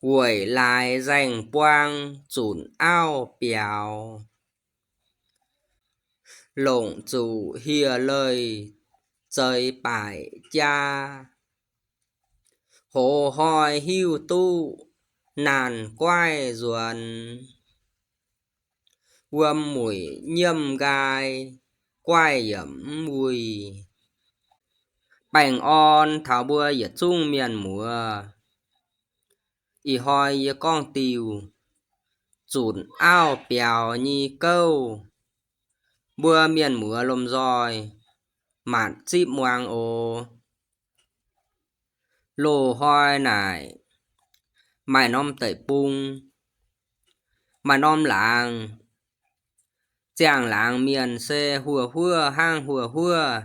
weic laaix nzaeng buang zunc auv biaux. Longc zuqc hieh leih zeix baaic jaa, hoz hnoi hiuv duqv naanh guaaiv nzuonx. Wuom muic nyiemv nqaai, guaih yaac mv wuih. Baengh orn taux mbuo yietc zungv mienh muoz. Ih hnoi yie gorngv diuh zunc auv biaux nyei gouv, mbuo mienh muoz lomh nzoih maanc zipv muangx oc. Loz-hnoi naaic maaih norm deic-bung, maaih norm laangz, ziangh laangz mienh se huoz huoz hnangv huoz huoz,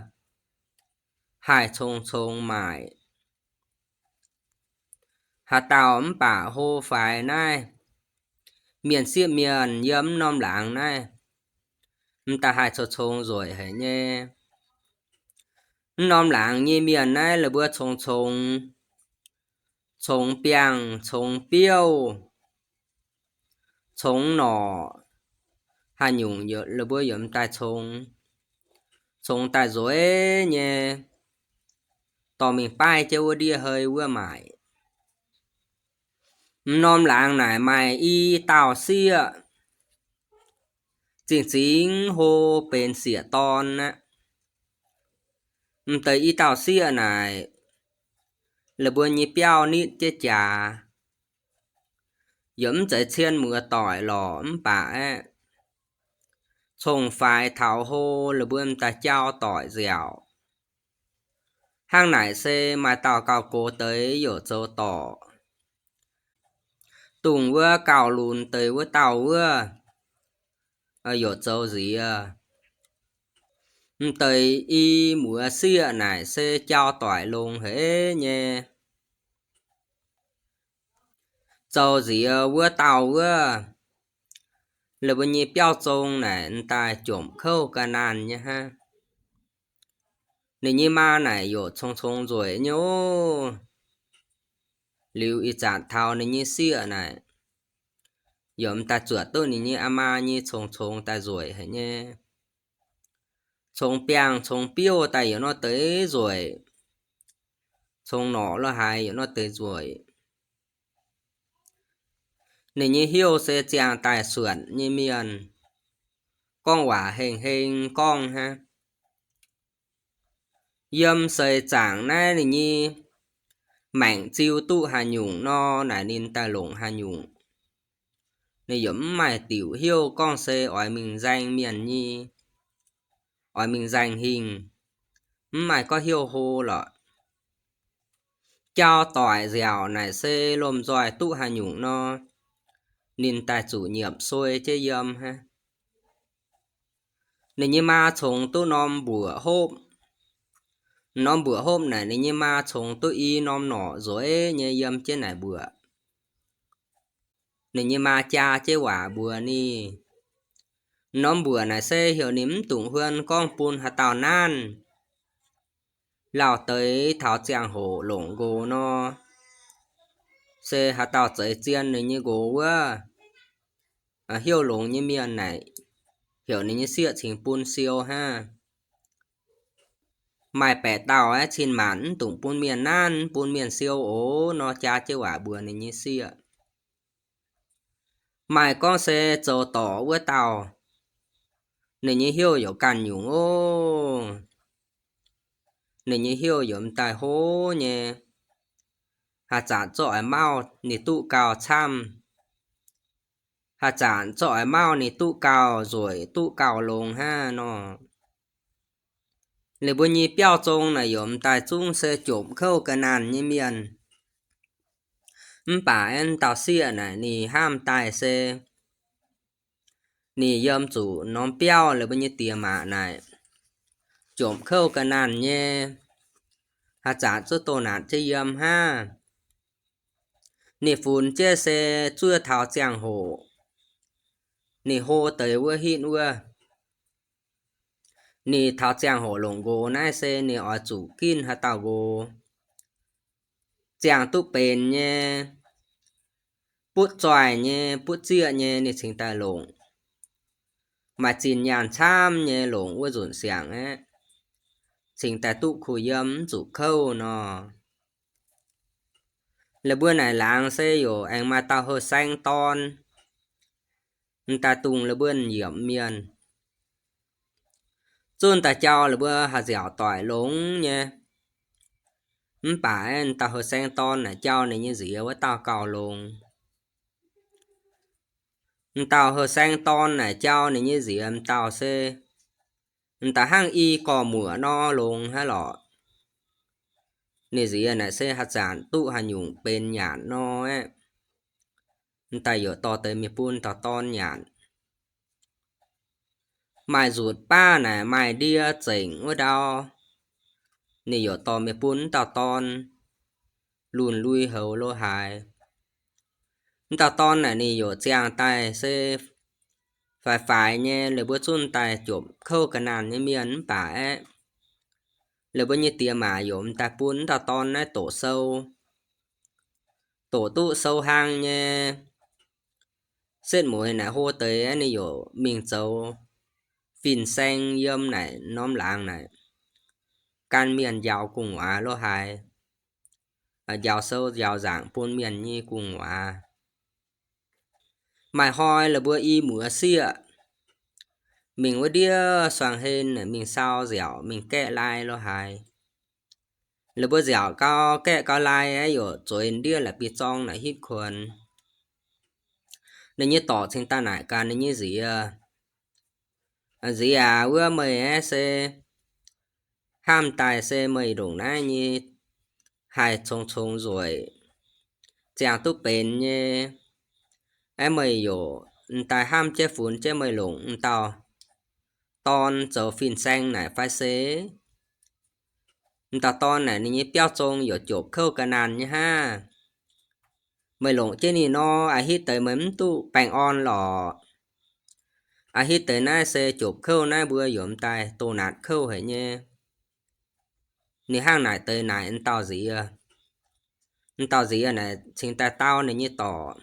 haih congx congx maaic. Haaix dauh mv baac hlo faix naaiv, mienh sieqv mienh yiem mv norm laangz naaiv, m'daaih haih congx congx nzueic haic nyei. Mv norm laangz nyei mienh naaiv la'buo congx congx, congx biangh, congx biouv, congx norqc, haaix nyungc la'buo yaac m'daaih congx, congx daaih nzueic nyei, dorh mingh baaih jienv wuov ndiev hei wuov maaic. M'norm laangz naaic maaih i dauh sieqv, zingh zingh hlo benx sieqv-dorn aqv. M'deix i dauh sieqv naaic, la'buo nyei biauv nitv jienv jaax, yaac mv zeiz cien muoz doic lorqc mv baac aeqv, congx faix taux hlo la'buo m'daaih jauv doic nziaauc. Hnangv naaic se maaih dauh gauh gox deix yaac zoux dorc, dongh wuov gauh lunx deix wuov dauh wuov, yaac zoux nziex. M'deix i muoz sieqv naaic se jauv doic longx haic nyei. Zoux nziex wuov dauh wuov, la'buo nyei biauv zong naaic m'daaih jomc kouv ga'naanh nyei hnangv. Ninh nyei maa naaic yaac congx congx nzueic nyei oc. Liuz ih zanc taux ninh nyei sieqv naaic, yaac m'daaih zuotc duqv ninh nyei aa maa nyei congx congx daaih nzueic haic nyei. Congx biangh congx biouv daaih yaac nor deix nzueic. Congx norqc lo haaix yaac nor deix nzueic. Ninh nyei heuv se ziangh daaih suonc nyei mienh, gorngv waac heng heng gorngv hnangv. Yiem seix zaangc naaiv ninh nyei maengc ziu duqv haaix nyungc nor, naaic ninh daaih longc haaix nyungc. Ninh yaac mv maaih diuc heuv gorngv se oix mingh nzaeng mienh nyei, oix mingh nzaeng hingh, mv maaih gorngv heuv hlo lorqc. Jauv doic nziaauc naaic se lomh nzoih duqv haaix nyungc nor, ninh daaih zuqc nyiemc suei jienv yiem hnangv. Ninh nyei maa congx duqv norm mbuoqc hopv. Norm mbuoqc hopv naaic ninh nyei maa congx duqv i norm norqc nzueic nyei yiem jienv naaic mbuoqc. Ninh nyei maa jaa jienv waac mbuox ninh, norm mbuoqc naaic se heuc ninh mv dungx huon gorngv bun haaix dauh nanv. Lauh deix taux ziangh hoc longc nqox nor, se haaix dauh zeix zien ninh nyei nqox wuov, heuv longx nyei mienh naaic, heuc ninh nyei sieqv cingx bun siou hnangv. Maaih baeqc dauh aeqv, cin-maanc mv dungx bun mienh nanv, mv bun mienh siou oc nor, jaa jienv waac mbuox ninh nyei sieqv. Maaih gorngv se zoux dorc wuov dauh, ninh nyei heuv yaac ganh nyungc oc. Ninh nyei heuv yaac m'daaih hlo nyei. Haaix zanc zorqv oix mauv ninh duqv gauh camv, haaix zanc zorqv oix mauv ninh duqv gauh nzueic, duqv gauh longx hnangv nor. Ninh mbuo nyei biauv zong naaic yaac m'daaih zungv se jomc kouv ga'naanh nyei mienh. Mv baac aeqv, dauh sieqv naaic ninh hnamv daaih se ninh yiem zuqc norm biauv, ninh mbuo nyei diex maac naaic jomc kouv ga'naanh nyei, haaix zanc zuqc doh naanc jienv yiem hnangv. Ninh funx jienv se zuov taux ziangh hoc ninh hlo deix wuov hitv wuov. Ninh taux ziangh hoc longc nqox naaiv se ninh oix zuqc ginv haaix dauh nqox, ziangh duqv benx nyei, butv zoih nyei, butv zieqv nyei ninh cingx daaih longc. Maaih zinh nyaanh camv nyei longc wuov nzunc siangx aeqv, cingx daaih duqv kuh yiem mv zuqc kouv nor. La'buonc naaic laangz se yaac aengx maaih dauh houh saeng dorn, m'daaih dungx la'buonc yiemc mienh. Zunv daaih jauv la'buonc haaix nziaauc doic longx nyei. Mv baac m'daaih houh saeng dorn naaic jauv ninh nyei nziez wuov dauh gauh longx. M'daaih houh saeng dorn naaic jauv ninh nyei nziez m'daaih se m'daaih hnangv i gorx-muoc nor longx hnangv lorqc. Ninh nziez naaic se haaix zanc duqv haaix nyungc benx nyanc nor aeqv, m'daaih yaac dorh deix mingh bun dauh dorn nyanc. Maaih nzutc baav naaic maaih ndie zengc wuov ndau, ninh yaac dorh mingh bun m'daaih dorn lunh lui houx lo haaix. M'daaih dorn naaic ninh yaac ziangh daaih se faix-faix nyei, la'buonc zunv daaih jopc kouv ga'naanh nyei mienh mv baac aeqv, la'buonc nyei diex maac yaac m'daaih bun m'daaih dorn naaiv doqc sou. Doqc duqv sou hlang nyei, setv mueiz naaic hlo deix aeqv, ninh yaac mingh zoux fin-saeng yiem naaic norm laangz naaic, gan mienh njaaux gu'nguaaz lo haaix, njaaux sou njaaux nzaangc bun mienh nyei gu'nguaaz. Maaih hnoi la'buonc i muoz sieqv mingh wuov ndiev suangx hlen mingh sau nziaauc mingh gaeqv lai lo haaix. La'buonc nziaauc gau gaeqv gau lai aeqv, yaac zueiz ndiev la'bieiv-zorng naaic hitv kuonx. Ninh nyei dorc cingx daaih naaic gaax ninh nyei nziez, Nziez aac, wuov meih aeqv se hnamv daaih se meih ndongc naaiv nyei haih congx-congx nzueic, ziangh duqv benx nyei. Aeqv, meih yaac m'daaih hnamv jienv funx jienv meih longc m'dauh dorn zoux fin-saeng naaic fai se? M'dauh dorn naaic ninh nyei biauv zong yaac jopc kouv ga'naanh nyei hnangv. Meih longc jienv ninh nor, a'hitv deix meih mv duqv baengh orn lorqc. A'hitv deix naaiv se jopc kouv naaiv mbuo yaac m'daaih doh naatc kouv haic nyei. Ninh hnangv naaic deix naaic m'dauh nziez. M'dauh nziez naaic cingx daaih dau ninh nyei dorc,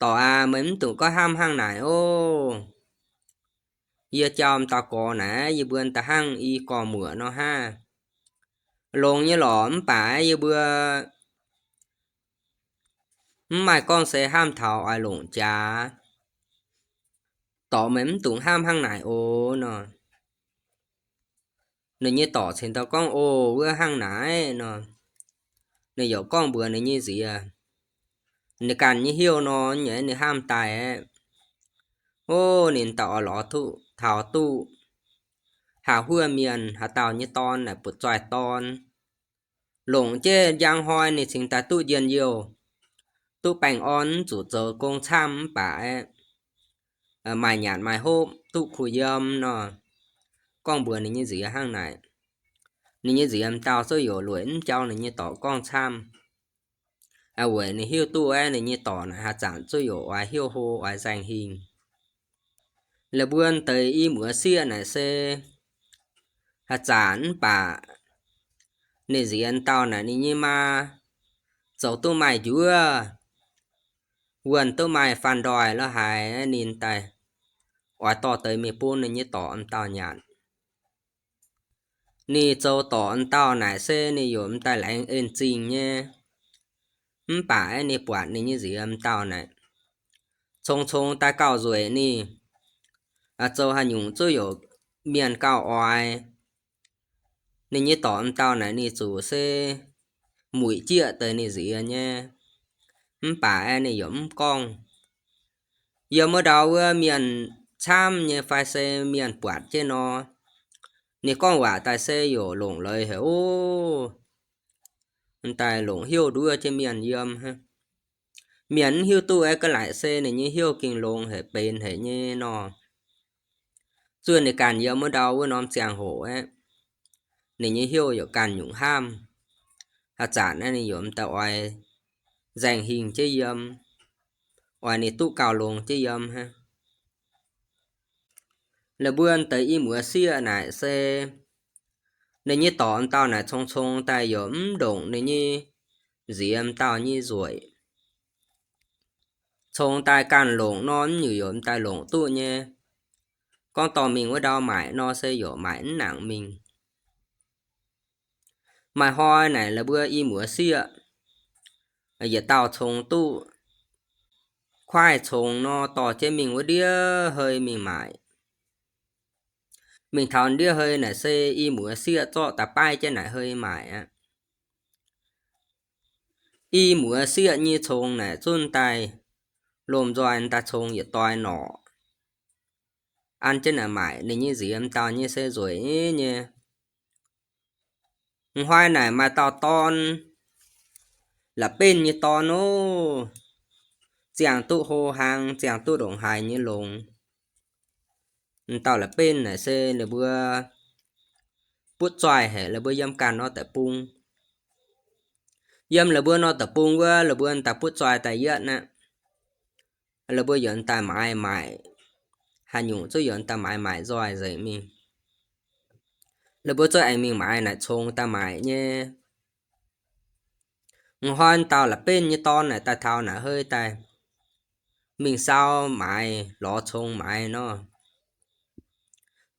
Dorc aac, meih mv dungx gorngv hnamv hnangv naaic oc. Yie jauv m'dauh gorx naaic, yie mbuo m'daaih hnangv i gorx-muoc nor hnangv. Longx nyei lorqc, mv baac yie mbuo mv maaih gorngv se hnamv taux oix longc jaax. Dorc, meih mv dungx hnamv hnangv naaic oc nor. Ninh nyei dorc cingx daaih gorngv, Oc, wuov hnangv naaic nor. Ninh yaac gorngv mbuox ninh nyei nziez, ninh ganh nyei hnyouv nor, nyei ninh hnamv daaih aeqv, o, ninh dauh oix lorz duqv taux duqv haaix huov mienh, haaix dauh nyei dorn naaic butv-zoih dorn. Longc jienv njang hnoi ninh cingx daaih duqv njien-youh, duqv baengh orn, mv zuqc zoux gong camv mv baac aeqv, maaih nyanc maaih hopv, duqv kuh yiem nor. Gorngv mbuox ninh nyei nziez hnangv naaic. Ninh nyei nziez m'dauh zuqv yaac lueic mv jauv ninh nyei dorc gorngv camv. Weic ninh hiuv duqv aeqv, ninh nyei dorc naaic haaix zanc zuqv yaac oix hnyouv hlo, oix nzaeng hingh. La'buonc deix i muoz sieqv naaic se haaix zanc mv baac ninh nziez m'dauh naaic ninh nyei maa zoux duqv maaih njuov, wuonh duqv maaih faanh ndoih lo haaix, ninh daaih oix dorh deix mingh bun ninh nyei dorc m'dauh nyanc. Ninh zoux dorc m'dauh naaic se ninh yaac m'daaih laengz en-zingh nyei. Mv baac aeqv, ninh buatc ninh nyei nziez m'dauh naaic congx-congx daaih gauh nzueic ninh, zoux haaix nyungc zuqv yaac mienh gauh oix. Ninh nyei dorc m'dauh naaic ninh zuqc se muic jieqv deix ninh nziez nyei. Mv baac aeqv, ninh yaac mv gorngv. Yiem wuov ndau wuov mienh camv nyei fai se mienh buatc jienv nor, ninh gorngv waac daaih se yaac longc leiz haic oc. Daaih longc hnyouv nduov jienv mienh yiem. Mienh mv hiuv duqv aeqv, ga'naaiv se ninh nyei hnyouv gengh longx haic, benx haic nyei nor. Zuov ninh ganh yiem wuov ndau wuov norm ziangh hoc aeqv, ninh nyei hnyouv yaac ganh nyungc hnamv. Haaix zanc aeqv, ninh yaac m'daaih oix nzaeng hingh jienv yiem, oix ninh duqv gauh longx jienv yiem hnangv. La'buonc deix i muoz sieqv naaic se ninh nyei dorc m'dauh naaic congx-congx daaih yaac mv ndongc ninh nyei nziez m'dauh nyei nzueic. congx daaih ganh longc nor, mv nyungc yaac daaih longc duqv nyei. Gorngv dorh mingh wuov ndau maaic nor se yaac maaic mv nangc mingh. Maaih hnoi naaic la'buo i muoz sieqv yietc dauh congx duqv kuaaiv congx nor, dorh jienv mingh wuov ndiev hei mingh maaic. Mingh taux ndiev hei naaic se i muoz sieqv zorqv daaih baaih jienv naaic hei maaic aqv. I muoz sieqv nyei congx naaic zunv daaih lomh nzoih daaih congx yietc doix norqc, an jienv naaic maaic. Ninh nyei nziex m'dauh nyei se nzueic nyei. M'hnoi naaic maaih dauh dorn, la'benv nyei dorn oc, ziangh duqv hlo hlang, ziangh duqv ndongc haaix nyei longx. M'dauh la'benv naaic se ninh mbuo butv zoih haic, la'mbuo yiem ganh norm deic-bung. Yiem la'mbuo norm deic-bung wuov, la'mbuo daaih butv zoih daaih yietv aqv. La'mbuo yaac daaih maaiz maaic, haaix nyungc zuqc yaac daaih maaiz maaic nzoih nzengc mingh. La'mbuo zuqc aengx mingh maaiz naaic congx daaih maaic nyei. M'hnoi dauh la'benv nyei dorn naaic daaih taux naaic hei daaih mingh sau maaiz, lorz congx maaiz nor.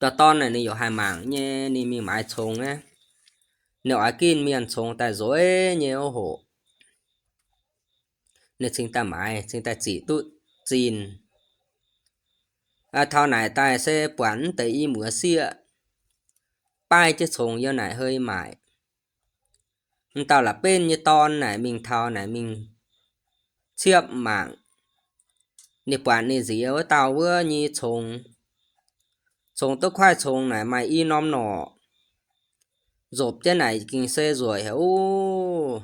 Dauh dorn naaic ninh yaac haih mangc nyei, ninh mingh maaiz congx aqv. Ninh oix ginv mienh congx daaih nzueic nyei oc hoc. Ninh cingx daaih maaiz, cingx daaih ziqc duqv zinh. Taux naaic daaih se buatc mv deix i muoz sieqv baaih jienv congx yiem naaic hei maaic. M'dauh la'benv nyei dorn naaic mingh taux naaic mingh ciepv mangc. Ninh buatc ninh nziex wuov dauh wuov nyei congx, congx duqv kuaaiv congx naaic maaih i norm norqc, nzopc jienv naaic gengh se nzueic haic oc.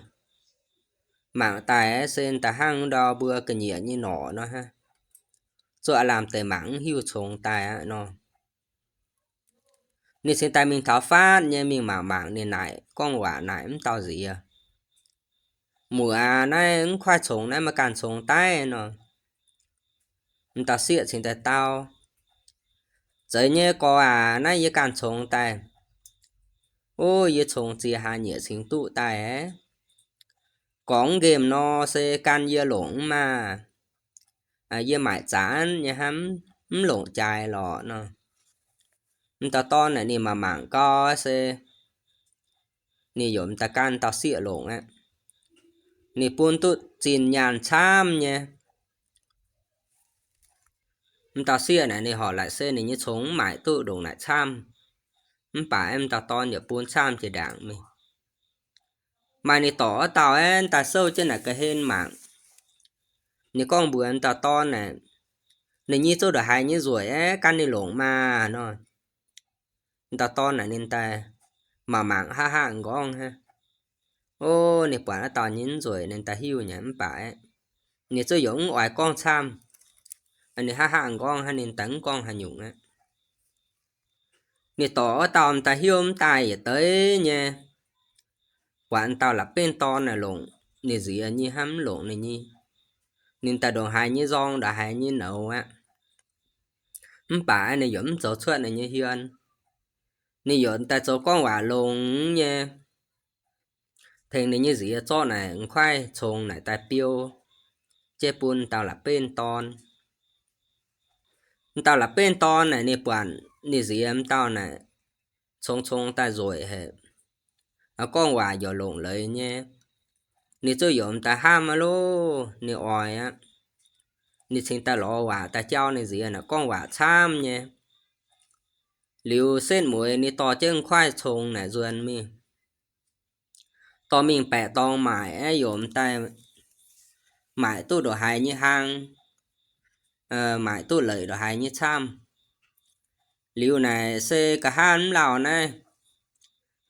Mangc daaih se da'hnangv ndau mbuo ga'nyiec nyei norqc nor hnangv. Zuqc aav lamh deix mangc mv hiuv congx daaih aqv nor. Ninh cingx daaih mingh taux faatv nyei mingh mangc mangc ninh naaic gorngv waac naaic mv dauh nziex, Muoc aac, naaiv mv kuaaiv congx naaiv maaih ganh congx daaih nor. M'dauh sieqv cingx daaih dau, Zeiz nyei gorx aac, naaiv yie ganh congx daaih. Ov, yie congx ziex hlaax nyieqc cingx duqv daaih aqv. Gorngv nqemh nor se gan yie longc mv maah. Yie maaic zanc nyei hnamv, mv longc jaaix lorqc nor. M'dauh dorn naaic ninh mangc mangc gau se ninh yaac m'daaih gan m'dauh sieqv longc aqv. Ninh bun duqv zinh nyaanh camv nyei. M'dauh sieqv naaic ninh horpc laaic se ninh nyei congx mv maaic duqv ndongc naaic camv. Mv baac m'dauh dorn yaac bun camv jiex ndaangc mingh. Maaih ninh dorc wuov dauh aeqv, daaih souv jienv naaic ga'hlen mangc. Ninh gorngv mbuox m'dauh dorn naaic, Ninh nyei zouv ndongc haaix nyei nzueic aeqv, gan ninh longc maah nor. M'dauh dorn naaic ninh daaih mangc mangc haav haav m'nqorngv hnangv. Ov, ninh buatc wuov dauh nyei mv nzueic ninh daaih hiuv nyei mv baac aeqv, ninh zouv yaac mv oix gorngv camv. Ninh haav haav m'nqorngv hnangv, ninh daaih mv gorngv haaix nyungc aqv. Ninh dorc wuov dauh m'daaih hiuv mv daaih yietc deix nyei, buatc m'dauh la'benv dorn naaic longc ninh nziex nyei hnamv, mv longc ninh nyei. Ninh daaih ndongc haaix nyei nzorng ndongc haaix nyei nouz aqv. Mv baac ninh yaac mv zoux cuotv ninh nyei hmien. Ninh yaac daaih zoux gorngv waac longx nyei, tengx ninh nyei nziex zorqv naaic m'kuaaiv congx naaic daaih biou jienv bun m'dauh la'benv dorn. M'dauh la'benv dorn naaic ninh buatc ninh nziex m'dauh naaic congx congx daaih nzueic haic, gorngv waac yaac longc leiz nyei. Ninh zouv yaac m'daaih hnamv aqv loh, ninh oix aqv. Ninh cingx daaih lorz waac daaih jauv ninh nziex naaic gorngv waac camv nyei. Liuz setv mueiz ninh dorh jienv m'kuaaiv congx naaic nzuonx mingh. Dorh mingh baeqc dorngx maaic aeqv, yaac m'daaih maaic duqv ndongc haaix nyei hlang, maaic duqv leic ndongc haaix nyei camv. Liuz naaic se nqa'haav mv lauh naaiv,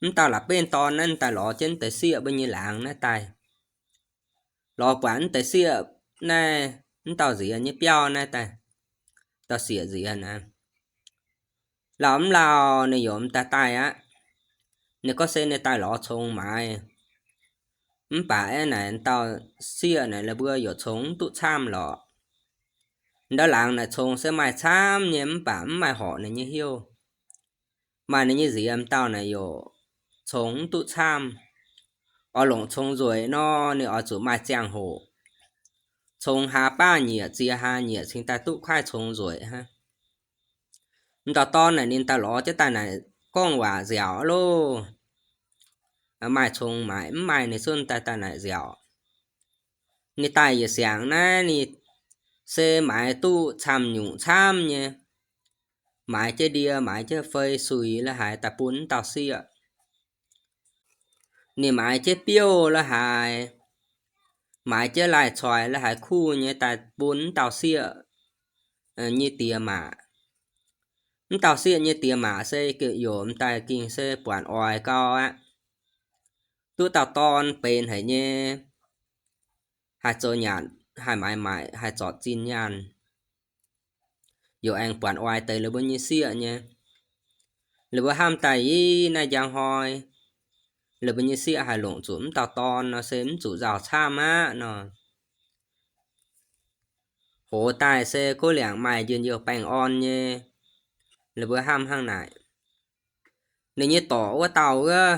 mv dauh la'benv dorn naaiv daaih lorz jienv deix sieqv mbuo nyei laangz naaiv daaih. Lorz buatc mv deix sieqv naaiv, mv dauh nziex nyei biauv naaiv daaih, dauh sieqv nziex naaiv. Lauh mv lauh ninh yaac m'daaih daaih aqv. Ninh gorngv se ninh daaih lorz congx maaiz. Mv baac aeqv, naaic dauh sieqv naaic la'buo yaac congx mv duqv camv lorqc. Ndau laangz naaic congx se maaih camv nyei mv baac mv maaih horpc ninh nyei hnyouv. Maaih ninh nyei nziex m'dauh naaic yaac congx mv duqv camv. Oix longc congx nzueic nor, ninh oix zuqc maaih ziangh hoc. congx hlaax baav nyieqc, ziex hlaax nyieqc cingx daaih duqv kuaaiv congx nzueic hnangv. M'dauh dorn naaic ninh daaih lorz jienv daaih naaic gorngv waac nziaauc loh. Maaih congx maaic, mv maaih ninh zungv daaih daaih naaic nziaauc. Ninh daaih yietc siangx naaiv ninh se maaiz duqv camv nyungc camv nyei, maaiz jienv ndie, maaiz jienv fei suix la'haaix daaih bun m'dauh sieqv. Ninh maaiz jienv biouv la'haaix, maaiz jienv lai-coix la'haaix kuv nyei daaih bun m'dauh sieqv nyei diex maac. M'dauh sieqv nyei diex maac se yoc m'daaih gengh se buatc oix gau aqv. Duqv dauh dorn benx haic nyei, haih zoux nyanc, haih maaiz maaic, haih zorpc zinh nyaanh. Yoc aengx buatc oix deix la'buo nyei sieqv nyei. La'buo hnamv daaih, i, naaiv njang hnoi la'buo nyei sieqv haih longc zuqc m'dauh dorn nor se mv zuqc nzauh camv aqv nor. Hoz daaih se gov liangc maaih njien-youh baengh orn nyei. La'buo hnamv hnangv naaic. Ninh nyei dorc wuov dauh wuov,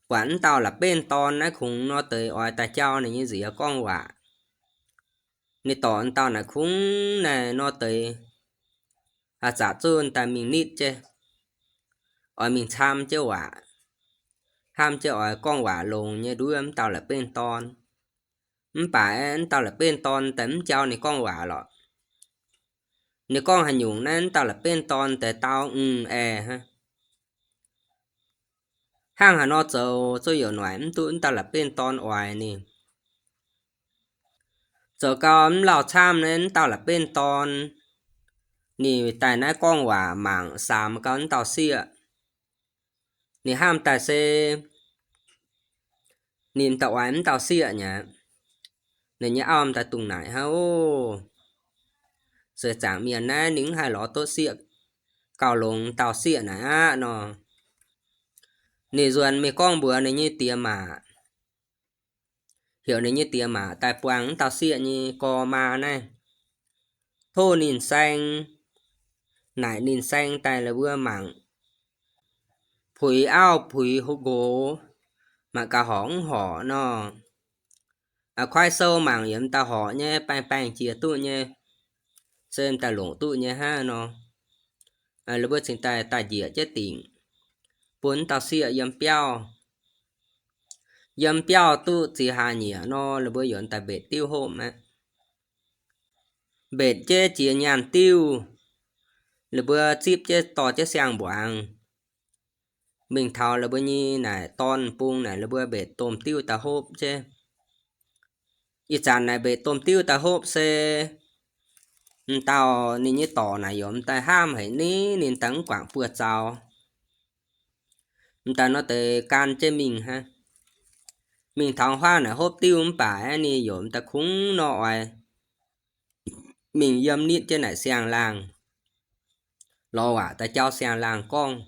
buatc m'dauh la'benv dorn naaiv kungx nor deix oix daaih jauv ninh nyei nziex gorngv waac. Ninh dorc m'dauh naaic kungx naaic nor deix aac zaqc zunh daaih mingh nitv jienv, oix mingh camv jienv waac, hnamv jienv oix gorngv waac longx nyei nduov m'dauh la'benv dorn. Mv baac m'dauh la'benv dorn daaih mv jauv ninh gorngv waac lorqc. Ninh gorngv haaix nyungc naaiv m'dauh la'benv dorn deix dau mv aengx hnangv. Hnangv haaix nor zoux zuqc youc noic mv duqv m'dauh la'benv dorn oix ninh. Zoux gau mv lauh camv naaiv m'dauh la'benv dorn, ninh daaih naaiv gorngv waac mangc samx gau m'dauh sieqv. Ninh hnamv daaih se ninh m'daaih oix m'dauh sieqv nyei. Ninh nyei auv m'daaih dungx naaic hnangv oc. Se zaangc mienh naaiv ninh mv haih lorz duqv sieqv gauh longx dauh sieqv naaic aqv nor. Ninh nzuonx mingh gorngv mbuox ninh nyei diex maac, heuc ninh nyei diex maac daaih buangh m'dauh sieqv nyei gorx maa naaiv, tov ninh saeng, naaic ninh saeng daaih la'buo mangc, puix auv puix nqox, mangc gaax horc mv horc nor. Kuaaiv sou mangc yiem m'daaih horc nyei, baengh baengh jiex duqv nyei, se m'daaih longc duqv nyei hnangv nor. La'buo cingx daaih daaih njiec jienv dingc, bun m'dauh sieqv yiem biauv. Yiem biauv duqv ziex hlaax nyieqc nor, la'buo yaac daaih mbetc diuv hopv aqv. Mbetc jienv jiex nyaanh diuv, la'buo zipv jienv dorh jienv siang-mbuangz mingh taux la'buo nyei naaic dorn bung naaic, la'buo mbetc domh diuv daaih hopv jienv. Ih zanc naaic mbetc domh diuv daaih hopv se m'dauh ninh nyei dorc naaic yaac m'daaih hnamv haic ni, ninh daaih mv guangc buoz zaux. M'daaih nor deix gan jienv mingh hnangv. Mingh taux huaav naaic hopv diuv mv baac aeqv, ninh yaac m'daaih kungx nor oix mingh yiem nitv jienv naaic siang-laangh, lorz waac daaih jauv siang-laangh gorngv.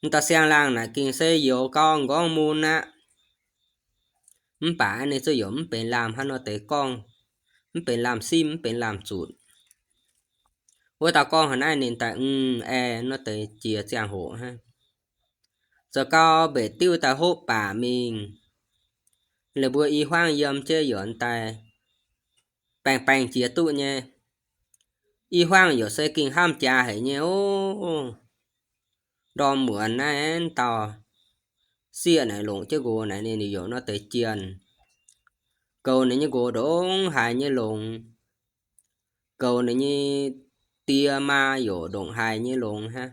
M'daaih siang-laangh naaic gengh se youx gau m'nqorngv mun aqv. Mv baac ninh zuqc yaac mv benx laamh hnangv nor deix gorngv, mv benx laamh simv, mv benx laamh zutc. Wuov dauh gorngv haaix naaiv ninh daaih mv aengx nor deix jiex ziangh hoc hnangv. Zoux gau mbetc diuv daaih hopv baac mingh, la'buo i hmuangv yiem jienv yaac daaih baengh baengh jiex duqv nyei. I hmuangv yaac se gengh hnamv jaax haic nyei oc. Ndorm muonz naaiv dauh sieqv naaic longc jienv nqox naaic ninh yaac nor deix jienh. Goux ninh nyei nqox ndongc haaix nyei longx. Goux ninh nyei die maa yaac ndongc haaix nyei longx hnangv.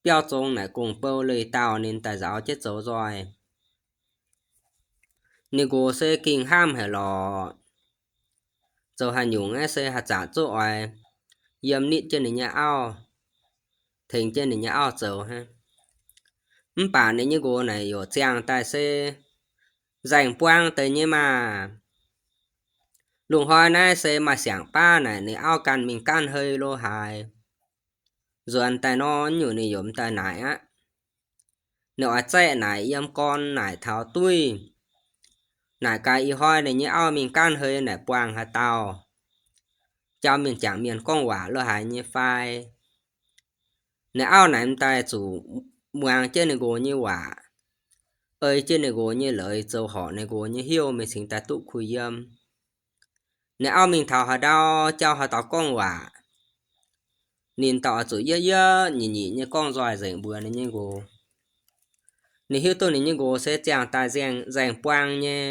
Biauv zong naaic gong-bou leih dauh ninh daaih nzaaux jienv zoux nzoih. Ninh nqox se gengh hnamv haic lorqc. Zoux haaix nyungc aeqv se haaix zanc zungv oix yiem nitv jienv ninh nyei auv, tengx jienv ninh nyei auv zoux hnangv. Mv baac ninh nyei nqox naaic yaac ziangh daaih se nzaeng buang deix nyei maah. Lungh hnoi naaiv se maaih siangx baav naaic ninh auv ganh mingh gaanv hei lo haaix. Nzuonx daaih nor nyungc ninh yaac m'daaih naaic aqv. Ninh oix zaeqv naaic yiem gorn naaic taux duih. Naaic gaax ih hnoi ninh nyei auv mingh gaanv hei naaic buangh haaix dauh, jauv mienh jangc mienh gorngv waac lo haaix nyei fai. Ninh auv naaic m'daaih zuqc muangx jienv ninh nqox nyei waac, ei jienv ninh nqox nyei leiz zoux horc ninh nqox nyei hnyouv mingh cingx daaih duqv kuh yiem. Ninh auv mingh taux haaix ndau, jauv haaix dauh gorngv waac, ninh dauh oix zuqc yietv yietv nyic nyic nyei gorngv nzoih nzengc mbuox ninh nyei nqox. Ninh hiuv duqv ninh nyei nqox se ziangh daaih nzaeng buang nyei.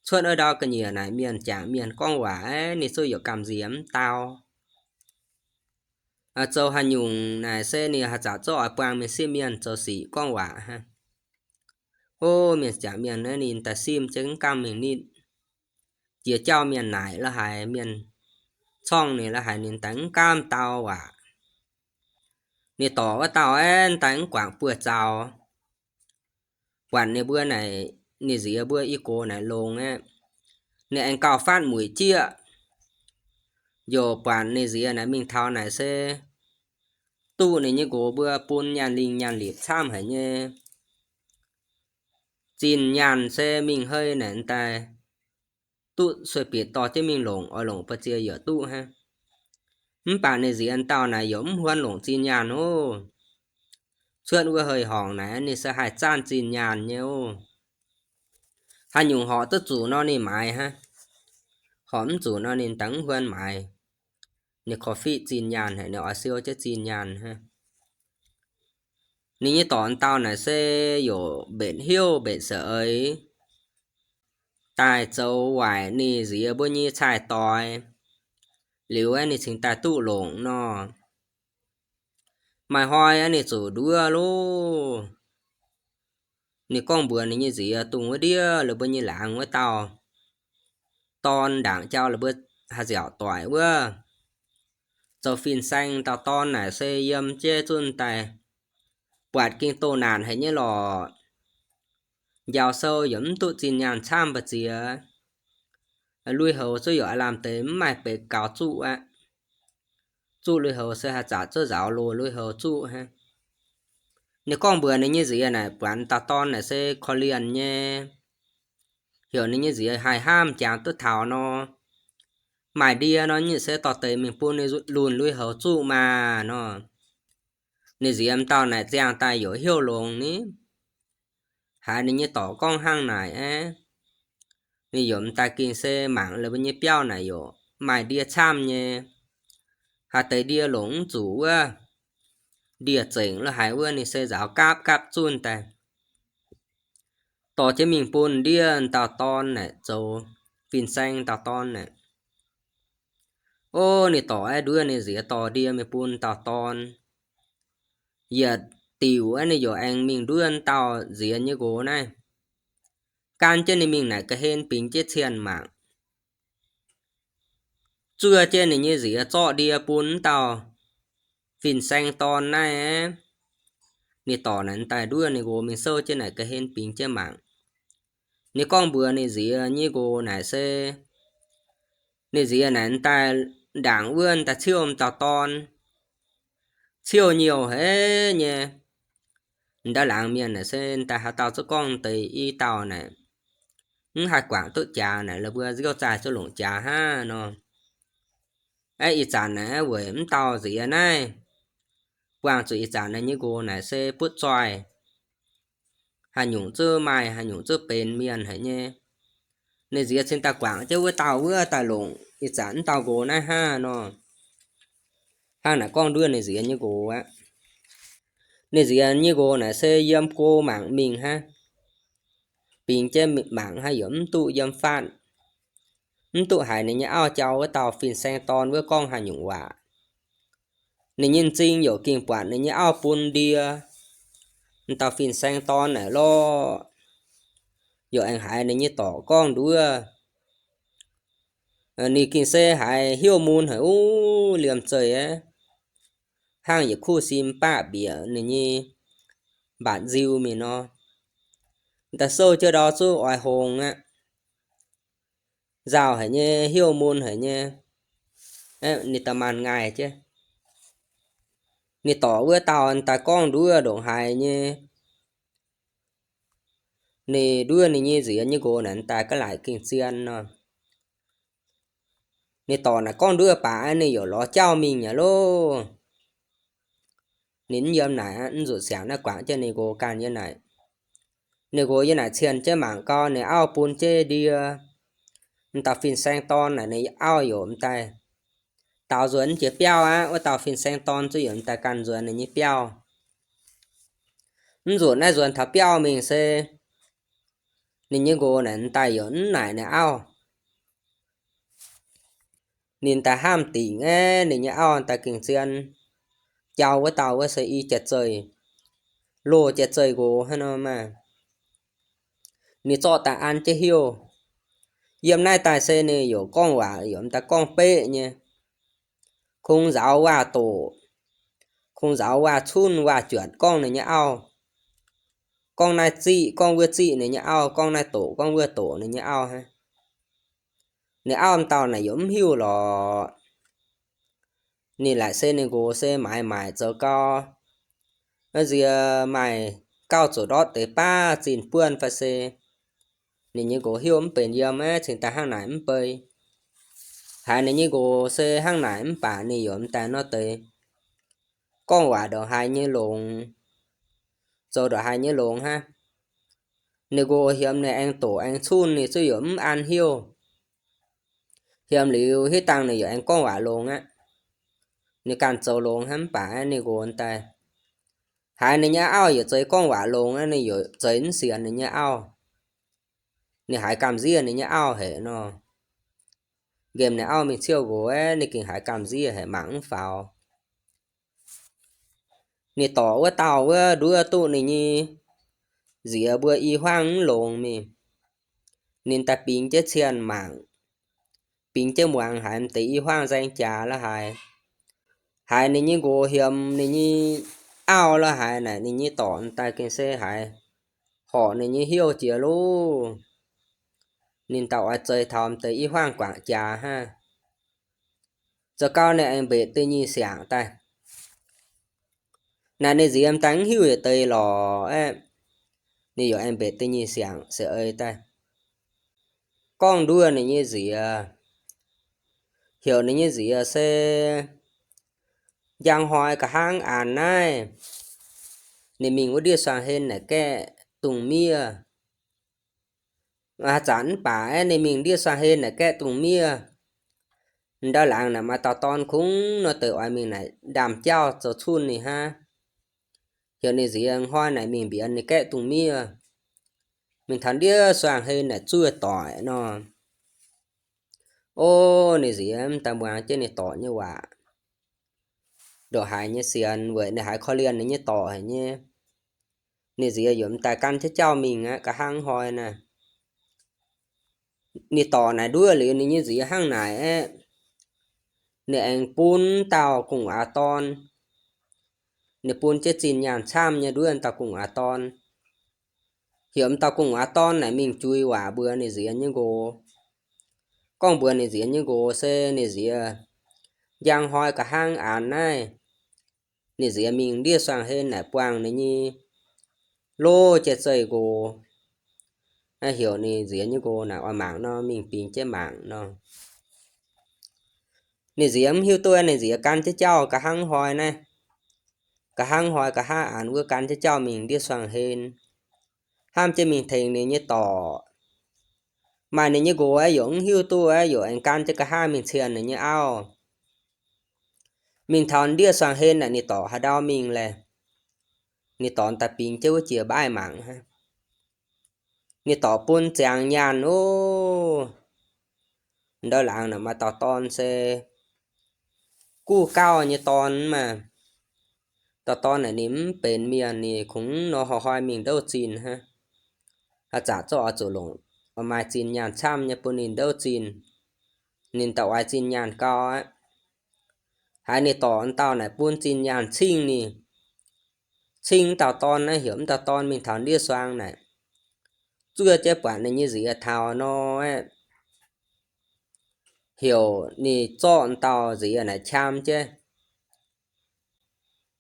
Cuotv wuov ndau ga'nyiec naaic mienh jangc mienh gorngv waac aeqv, ninh zuqc yaac gamh nziex mv dau. Zoux haaix nyungc naaic se ninh haaix zanc zuqc oix buang mingh sipv mienh zoux sic gorngv waac hnangv. O, mienh jangc mienh naaiv ninh daaih simv jienv mv gamh mingh nitv. Jiex jauv mienh naaic la'haiz, mienh corngv ninh la'haiz, ninh daaih mv gamh dau waac. Ninh dorc wuov dauh aeqv, daaih mv guangc buoz-zaux. Buatc ninh mbuo naaic, ninh nziex mbuo i gox naaic longx aeqv, ninh aengx gauh fatv mueic jieqv. Yaac buatc ninh nziex naaic mingh taux naaic se duqv ninh nyei nqox mbuo bun nyaanh lingh nyaanh lipc camv haic nyei. Zinh nyaanh se mingh hei naaic daaih duqv sueih bieqc dorh jienv mingh longc, oix longc ba'ziex yaac duqv hnangv. Mv baac ninh nziex dauh naaic yaac mv huon longc zinh nyaanh oc. Cuotv wuov hei-horngc naaic ninh se haih zaanv zinh nyaanh nyei oc. Haaix nyungc horpc duqv zuqc nor ninh maaiz hnangv. Horpc mv zuqc nor ninh daaih mv huon maaiz. Ninh korv-fiqv zinh nyaanh haic, ninh oix siou jienv zinh nyaanh hnangv. Ninh nyei dorc dauh naaic se yaac mbenc hnyouv mbenc saeng-eix daaih zoux waaic ninh nziex mbuo nyei cai-doix. Liuz aeqv, ninh cingx daaih duqv longc nor. Maaih hnoi aeqv, ninh zuqc nduov loh. Ninh gorngv mbuox ninh nyei nziex, dongh wuov ndiev la'buo nyei laangz wuov dauh dorn ndaangc jauv la'buo haih nziaauc doic wuov, zoux fin-saeng dauh dorn naaic se yiem jienv zunh daaih buatc gengh doh naanc haic nyei lorqc. Njaaux sou yaac mv duqv zinh nyaanh camv mbu'ziex. Lui-houx zuqc yaac aav lamh deix mv maaih beix gaux zuqv aqv. Zuqv lui-houx se haih zaqc zuqv nzaaux loz lui-houx zuqv hnangv. Ninh gorngv mbuox ninh nyei nziex naaic, buatc dauh dorn naaic se korv-lienh nyei. Heuc ninh nyei nziex haih hnamv jangx duqv taux nor, maaih ndie nor nyitv se dorh deix mingh bun ninh lunx lui-houx zuqv maah nor. Ninh nziex m'dauh naaic ziangh daaih yaac hnyouv longx ni. Haiz ninh nyei dorc gorngv hnangv naaic aeqv, ninh yaac m'daaih gengh se mangc la'buo nyei biauv naaic yaac maaih ndie camv nyei. Haaix deix ndie longc mv zuqc wuov, ndie-zengc la'haiz wuov ninh se nzaaux gapv gapv zunh daaih. Dorh jienv mingh bun ndiev dauh dorn naaic zoux fin-saeng dauh dorn naaic. O, ninh dorc aeqv, nduov ninh nziex dorh ndie mingh bun dauh dorn. Yietc diuc aeqv, ninh yaac aengx mingh nduov dauh nziex nyei nqox naaiv. Gan jienv ninh mingh naaic ga'hlen bingx jienv cien mangc. Zuov jienv ninh nyei nziex zorqv ndie bun dauh fin-saeng dorn naaiv. Ninh dorc naaic daaih nduov ninh nqox mingh souv jienv naaic ga'hlen bingx jienv mangc. Ninh gorngv mbuox ninh nziex nyei nqox naaic se, ninh nziex naaic daaih ndaangc wuov daaih ciouv m'dauh dorn. Ciouv nyouh haic nyei. M'daaih laangz mienh naaic se daaih haaix dauh zuqc gorngv deix i dauh naaic, mv haih guangc duqv jaax naaic, la'buo nziouv zaih zuqc longc jaax hnangv nor. Aeqv, ih zanc naaic weic m'dauh nziex naaiv, buangh zuqc ih zanc naaiv nyei nqox naaic se butv zoih, haaix nyungc zuqc maaih, haaix nyungc zuqc benx mienh haic nyei. Ninh nziex cingx daaih guangc jienv wuov dauh wuov daaih longc ih zanc m'dauh nqox naaiv hnangv nor. Hnangv naaic gorngv nduov ninh nziex nyei nqox aqv. Ninh nziex nyei nqox naaic se yiem go mangc mingh hnangv. Bingx jienv mangc hnangv yaac mv duqv yiem fatv, mv duqv haiz ninh nyei auv jauv wuov dauh fin-saeng dorn wuov gorngv haaix nyungc waac. Ninh nyei m'zing yaac gengh buatc ninh nyei auv bun ndie m'dauh fin-saeng dorn naaic lorqc. Yaac aengx haiz ninh nyei dorc gorngv nduov. Ninh gengh se haiz hnyouv mun haic, uv, liemh zeih aeqv, hnangv yietc kuv sim baqv bieqc ninh nyei mbatc nziu mingh nor. Daaih souv jienv ndau zuqc oix hongx aqv. Nzauh haic nyei, hnyouv mun haic nyei. Ninh da'maanh ngaih jienv. Ninh dorc wuov dauh daaih gorngv nduov ndongc haaix nyei. Ninh nduov ninh nyei nziex nyei nqox naaic daaih ga'laaic gengh zien nor. Ninh dorc naaic gorngv nduov baac ninh yaac lorz jauv mingh aqv loh. Ninh mv yiem naaic, mv zuqc siangx naaiv guangc jienv ninh nqox ganh yiem naaic. Ninh nqox yiem naaic cien jienv mangc gau, ninh auv bun jienv ndie, M'dauh fin-saeng dorn naaic ninh nyei auv yaac m'daaih daaux nzuonx jiex biauv aqv. Wuov dauh fin-saeng dorn zuqc yaac m'daaih ganh nzuonx ninh nyei biauv. Mv nzunc naaiv nzuonx taux biauv mingh se ninh nyei nqox naaic m'daaih yaac mv naaic ninh auv. Ninh daaih hnamv dingc aeqv, ninh nyei auv daaih gengh zien jauv wuov dauh wuov se i jaax-zeih, loz jaax-zeih nqox hnangv nor maah. Ninh zorqv daaih an jienv heuc. Yiem naaiv daaih se ninh yaac gorngv waac yaac m'daaih gorngv beqv nyei. Kungx nzaaux waac-doqc, kungx nzaaux waac-cunv waac-juatc gorngv ninh nyei auv. Gorngv naaiv ziqv gorngv wuov ziqv ninh nyei auv, gorngv naaiv doqc gorngv wuov doqc ninh nyei auv hnangv. Ninh auv m'dauh naaic yaac mv hiuv lorqc. Ninh laaic se ninh nqox se maaiz maaic zoux gau, nzie maaih gauh zuqc ndortv deix baav zinh buonv fai se ninh nyei nqox hiuv mv benx yiem aeqv, cingx daaih hnangv naaic mv bei. Haiz ninh nyei nqox se hnangv naaic mv baac ninh yaac m'daaih nor deix gorngv waac ndongc haaix nyei longx, zoux ndongc haaix nyei longx hnangv. Ninh nqox hiemx ninh aengx doqc aengx cunh ninh zuqc yaac mv an heuc. Hiemx liuz hitv dangh ninh yaac aengx gorngv waac longx aqv. Ninh ganh zoux longx hnangv mv baac ninh nqox daaih haiz ninh nyei auv yaac zeiz gorngv waac longx aqv, ninh yaac zeiz mv sienx ninh nyei auv. Ninh haiz gamh nziev ninh nyei auv haic nor. Nqemh ninh auv mingh ciouv nqox aeqv, ninh gengh haiz gamh nziev haic, mangc mv faaux. Ninh dorc wuov dauh wuov nduov duqv ninh nyei nziex mbuo i huaangv mv longx mingh. Ninh daaih bingx jienv cienh mangc, bingx jienv muangx haiz m'deix i huaangv nzaeng jaax la'haic. Haiz ninh nyei nqox hiemx ninh nyei auv la'haic naaic, ninh nyei dorc daaih gengh se haiz horc ninh nyei heuc jiex loh. Ninh daaih oix zeix taux m'deix i huaangv guangc jaax hnangv. Zoux gau ninh aengx mbetc da'nyeic siangx daaih. Naaic ninh nziex m'daaih mv hiuv yietc deix lorqc aeqv, ninh yaac aengx mbetc da'nyeic siangx se ei daaih gorngv nduov ninh nyei nziex, heuc ninh nyei nziex se njang hnoi nqa'haav a'nz naaiv, ninh mingh wuov ndiev suangx hlen naaic gaeqv dungz miev. Haaix zanc mv baac aeqv, ninh mingh ndiev suangx hlen naaic gaeqv dungz miev, ndau laangz naaic maaih dauh dorn kungx nor deix oix mingh naaic ndaamv-jauv zoux cunh ninh hnangv. Heuc ninh nziex hnoi naaic mingh mbienx ninh gaeqv dungz miev, mingh taux ndiev suangx hlen naaic zuov doic nor. O, ninh nziex m'daaih muangx jienv ninh dorc nyei waac, ndongc haaix nyei sienx weic ninh haiz korv-lienh ninh nyei dorc haic nyei. Ninh nziex yaac m'daaih gan jienv jauv mingh aqv. Nqa'haav hnoi naaic, ninh dorc naaic nduov liuz ninh nyei nziex hnangv naaic aeqv, ninh aengx bun dauh gu'nguaaz dorn. Ninh bun jienv zinh nyaanh camv nyei nduov dauh gu'nguaaz dorn, heuc m'dauh gu'nguaaz dorn naaic mingh jui waac mbuox ninh nziex nyei nqox, gorngv mbuox ninh nziex nyei nqox se ninh nziex njang hnoi nqa'haav a'nz naaiv, ninh nziex mingh ndiev suangx hlen naaic buangh ninh nyei loz jai zeih nqox. Heuc ninh nziex nyei nqox naaic oix mangc nor mingh bingx jienv mangc nor. Ninh nziex mv hiuv duqv, ninh nziex gan jienv jauv nqa'haav hnoi naaiv, nqa'haav hnoi nqa'haav a'nz wuov gan jienv jauv mingh ndiev suangx hlen, hnamv jienv mingh tengx ninh nyei dorc. Maaih ninh nyei nqox aeqv, yaac mv hiuv duqv aeqv, yaac aengx gan jienv nqa'haav mingh cienh ninh nyei auv. Mingh taux ndiev suangx hlen naaic, ninh dorc haaix ndau mingh laeh, ninh dorc daaih bingx jienv wuov jiex mbaaih mangc hnangv. Ninh dorc bun ziangx nyaanh ov. Ndau laangz naaic maaih dauh dorn se guv gauh nyei dorn maah. Dauh dorn naaic ninh mv benx mienh, ninh kungx nor hnoi-hnoi mingh ndouv zinh hnangv. Haaix zanc zorqv oix zuqc longc, oix maaih zinh nyaanh camv nyei bun ninh ndouv zinh, ninh daaih oix zinh nyaanh gau aqv. Haiz ninh dorc wuov dauh naaic bun zinh nyaanh cingv ninh, cingv wuov dauh dorn naaiv, heuc wuov dauh dorn mingh taux ndiev suang naaic, zuov jienv buatc ninh nyei nziex taux nor aeqv, heuc ninh zorqv wuov dauh nziex naaic qam jienv,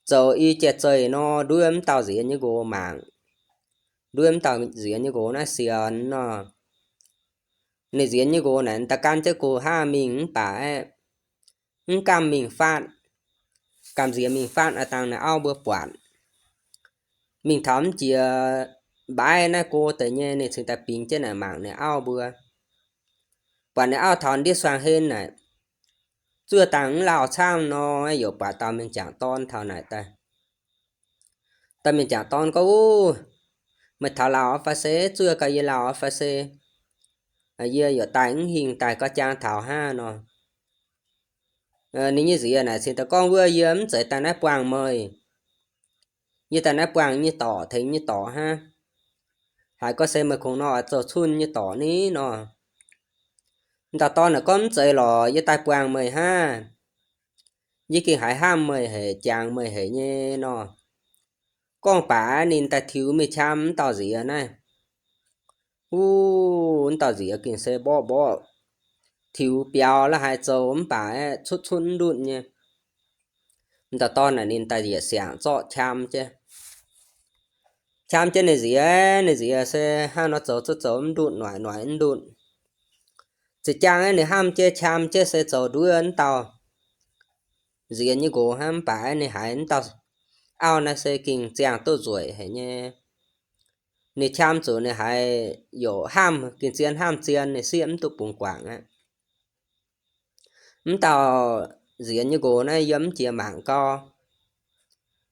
zoux i jai zeih nor nduov wuov dauh nziex nyei nqox mangc, nduov wuov dauh nziex nyei nqox naaiv sienx nor. Ninh nziex nyei nqox naaic da'gan jienv nqox hnangv mingh mv baac aeqv, mv gamh mingh fatv, gamh nziex mingh fatv aav dangh ninh auv mbuo buatc. Mingh taux mv jiex mbaaih naaiv go deix nyei, ninh cingx daaih bingx jienv naaic mangc ninh auv mbuo. Buatc ninh auv taux ndiev suangx hen naaic, zuov dangh mv lauh camv nor, yaac buatc dauh mienh jangc dorn taux naaic daaih. Dauh mienh jangc dorn gorngv, Uv, meih taux lauh fai se? Zuov gau yie lauh fai se? Yie yaac daaih mv hingh daaih gauh jaang taux hnangv nor. Ninh nyei nziez naaic cingx daaih gorngv, Wuov, yie mv zeiz daaih naaiv buangh meih. Yie daaih naaiv buangh nyei dorc, tengx nyei dorc hnangv. Haiz gorngv se meih kungx nor oix zoux cunh nyei dorc ni nor. Dauh dorn naaic gorngv, Mv zeiz lorqc, yie daaih buangh meih hnangv. Yie gengh haiz hnamv meih haic, jangx meih haic nyei nor. Gorngv baac ninh daaih tiux mingh qam wuov dauh nziez naaiv. Uv, wuov dauh nziez gengh se mborqv mborqv, tiux biaux la'haaix zoux mv baac aeqv, cutv cutv mv ndutv nyei. Dauh dorn naaic ninh daaih yietc siangx zorqv qam jienv. Qam jienv ninh nziez, ninh nziez se hnangv nor zoux cuotv zoux mv ndutv, noic noic mv ndutv. Zinh jaang aeqv, ninh hnamv jienv qam jienv se zoux nduov wuov dauh nziez nyei nqox hnangv, mv baac aeqv, ninh haiz wuov dauh auv naaiv se gengh ziangh duqv nzueic haic nyei. Ninh qam zuqc ninh haiz youc hnamv gengh zien hnamv zien, ninh sieqv mv duqv bungx guangc aqv. Wuov dauh nziez nyei nqox naaiv yiem mv jiex mangc gau,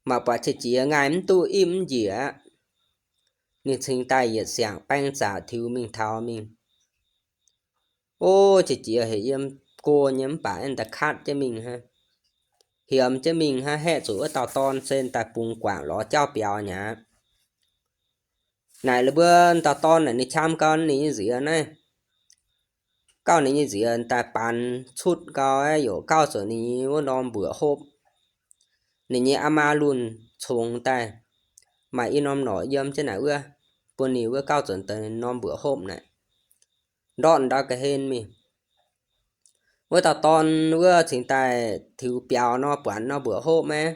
mangc buatc qiex jiez, ngaih mv duqv, ipv mv njiec aqv. Ninh cingx daaih yietc siangx baeng zaqc tiux mingh taux mingh. O, qiex jiez haic, yiem go nyei mv baac aeqv, da'katv jienv mingh hnangv, hiemx jienv mingh hnangv, haeqv zuqc wuov dauh dorn se daaih bungx guangc lorz jauv biaux nyei aqv. Naaic la'buo dauh dorn naaic ninh qam gau ninh nyei nziez naaiv, gauh ninh nyei nziez daaih baanx cutv gau aeqv, youc gauh zuqc ninh nyei wuov norm mbuoqc hopv. Ninh nyei aa maa lunh congx daaih, maaih i norm norqc yiem jienv naaic wuov, bun ninh wuov gauh zuqc deix norm mbuoqc hopv naaic ndortv ndau ga'hlen mingh. Wuov dauh dorn wuov cingx daaih tiux biaux nor, buatc norm mbuoqc hopv maiv,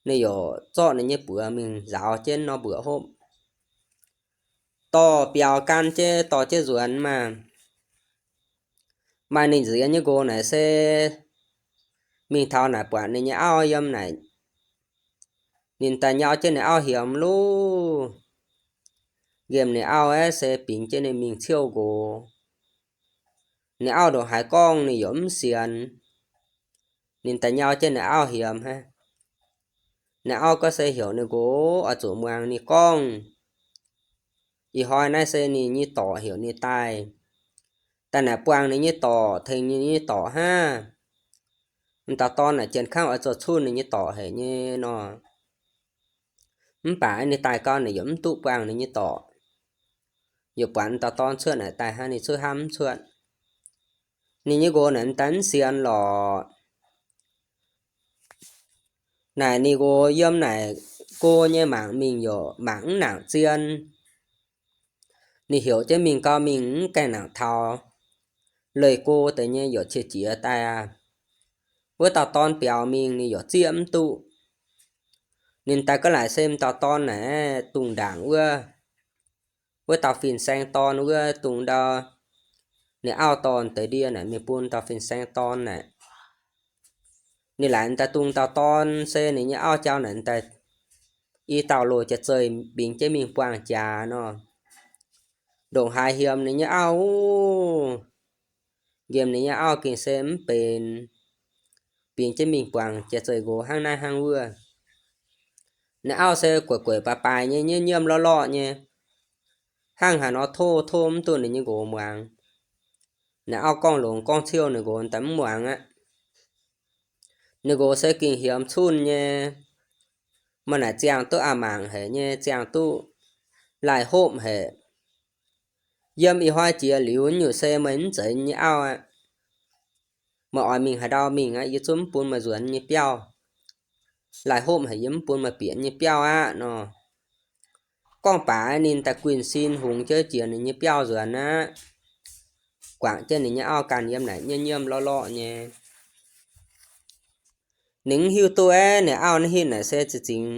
ninh youc zorqv ninh nyei buoz mingh nzaaux jienv norm mbuoqc hopv, dorh biaux gan jienv dorh jienv nzuonx maah. Maaih ninh nziez nyei nqox naaic se mingh taux naaic buatc ninh nyei auv yiem naaic, ninh daaih nyau jienv ninh auv hiemx luv. Nqemh ninh auv aeqv, se bingx jienv ninh mingh ciouv nqox. Ninh auv ndongc haaix gorngv ninh yaac mv sienx. Ninh daaih nyau jienv ninh auv hiemx hnangv. Ninh auv gorngv se heuc ninh nqox oix zuqc muangx ninh gorngv. Ih hnoi naaiv se ninh nyei dorc heuc ninh daaih, daaih naaic buangh ninh nyei dorc, tengx ninh nyei dorc hnangv. M'dauh dorn naaic janx kangv oix zoux cunh ninh nyei dorc haic nyei nor. Mv baac ninh daaih gau naaic yaac mv duqv buangh ninh nyei dorc. Yaac buatc m'dauh dorn cuotv naaic daaih hnangv, ninh cuotv hnamv mv cuotv. Ninh nyei nqox naaic m'daaih mv sienx lorqc. Naaic ninh nqox yiem naaic go nyei mangc mingh yaac mangc mv nangc zien. Ninh heuc jienv mingh gau mingh mv gaengh nangc taux. Leih go deix nyei yaac qiex jiez daaih aqv. Wuov dauh dorn biaux mingh ninh yaac zieqv mv duqv. Ninh daaih gaav laaic se m'dauh dorn naaic dungh ndaangc wuov, wuov dauh fin-saeng dorn wuov dungh ndau ninh auv dorn deix ndie naaic mingh bun dauh fin-saeng dorn naaic. Ninh laaic m'daaih dungh dauh dorn se ninh nyei auv jauv naaic m'daaih i dauh loz-jaax-zeih bingx jienv mingh buangh jaax nor. Ndongc haaix hiemx ninh nyei auv, nqemh ninh nyei auv gengh se mv benx, bingx jienv mingh buangh jaax-zeih nqox hnangv naaiv hnangv wuov. Ninh auv se gueic gueic baaix baaix nyei, nyiemv nyiemv lorqv lorqv nyei, hnangv haaix nor tov tov mv duqv ninh nyei nqox muangx. Ninh auv gorngv longx gorngv ciouv ninh nqox daaih mv muangx aqv. Ninh nqox se gengh hiemx cunh nyei, maaih naaic ziangh duqv a'mangc haic nyei, ziangh duqv laih hopv haic. Yiem ih hnoi jiex liuz nyungc se meih mv zeiz nyei auv aqv. Meih oix mingh haaix ndau mingh aqv, yie zungv mv bun meih nzuonx nyei biauv. Laih hopv haic, yie mv bun meih bieqc nyei biauv aqv nor. Gorngv baac ninh daaih guinh sin hungx jienv jiex ninh nyei biauv nzuonx aqv. Guangc jienv ninh nyei auv ganh yiem naaic nyiemv nyiemv lorqv lorqv nyei. Ninh mv hiuv duqv aeqv, ninh auv naaiv hitv naaic se za'gengh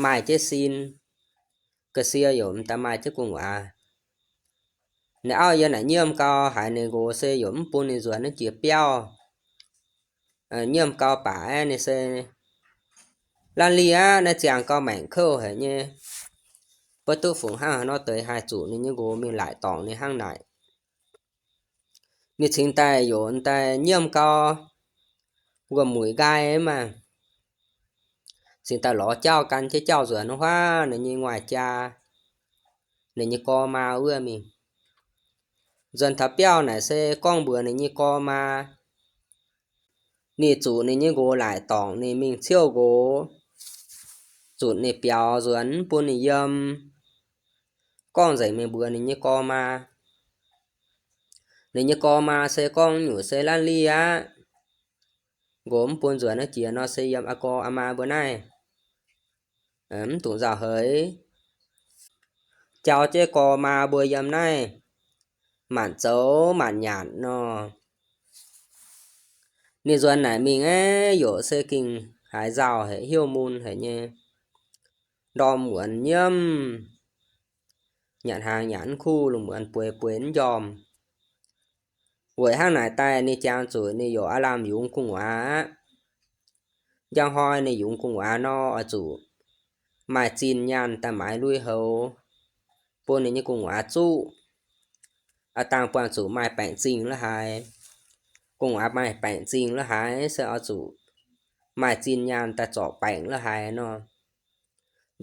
maaih jienv sin. Ga'sie yaac m'daaih maaih jienv gu'nguaaz. Ninh auv yiem naaic nyiemv gau, haiz ninh nqox se yaac mv bun ninh nzuonx naaiv jiex biauv. Nyiemv gau baac aeqv, ninh se, Laanh Lie aqv, naaiv ziangh gau maengc kouv haic nyei. Mbuo duqv fungc hnangv haaix nor deix haih zuqc ninh nyei nqox mingh laaic dorngc ninh hnangv naaic. Ninh cingx daaih yaac daaih nyiemv gau, wuom-mueic nqaai maah, cingx daaih lorz jauv gan jienv jauv nzuonx huaav ninh nyei nguaaic jaa, ninh nyei gorx maa wuov mingh. Nzuonx taux biauv naaic se gorngv mbuox ninh nyei gorx maa, ninh zuqc ninh nyei nqox laaic dorngc ninh mingh ciouv nqox, zutc ninh biaux nzuonx mv bun ninh yiem. Gorngv nzengc mingh mbuox ninh nyei gorx maa. Ninh nyei gorx maa se gorngv nyungc se la'liv aqv. Nqox mv bun nzuonx naaiv jiex nor se yiem aa gorx aa maa mbuo naaiv, mv dungx nzauh heix. Jauv jienv gorx maa mbuo yiem naaiv, maanc zoux maanc nyanc nor. Ninh nzuonx naaic mingh aeqv, yaac se gengh haiz nzauh haic, hnyouv mun haic nyei, ndorm muonz nyiemv, nyanc hnaangx nyanc mv kuv, lungh muonz bueix bueix mv njormh. Weic hnangv naaic daaih ninh jangx zuqc ninh yaac aav lamh yungz gu'nguaaz aqv. Njang hnoi ninh yungz gu'nguaaz nor oix zuqc maaih zinh nyaanh daaih maaiz lui-houx bun ninh nyei gu'nguaaz zuqv. Aav dangh buangh zuqc maaih baengc zingh la'haaix. Gu'nguaaz maaih baengc zingh la'haaix se oix zuqc maaih zinh nyaanh daaih zorc baengc la'haaix nor.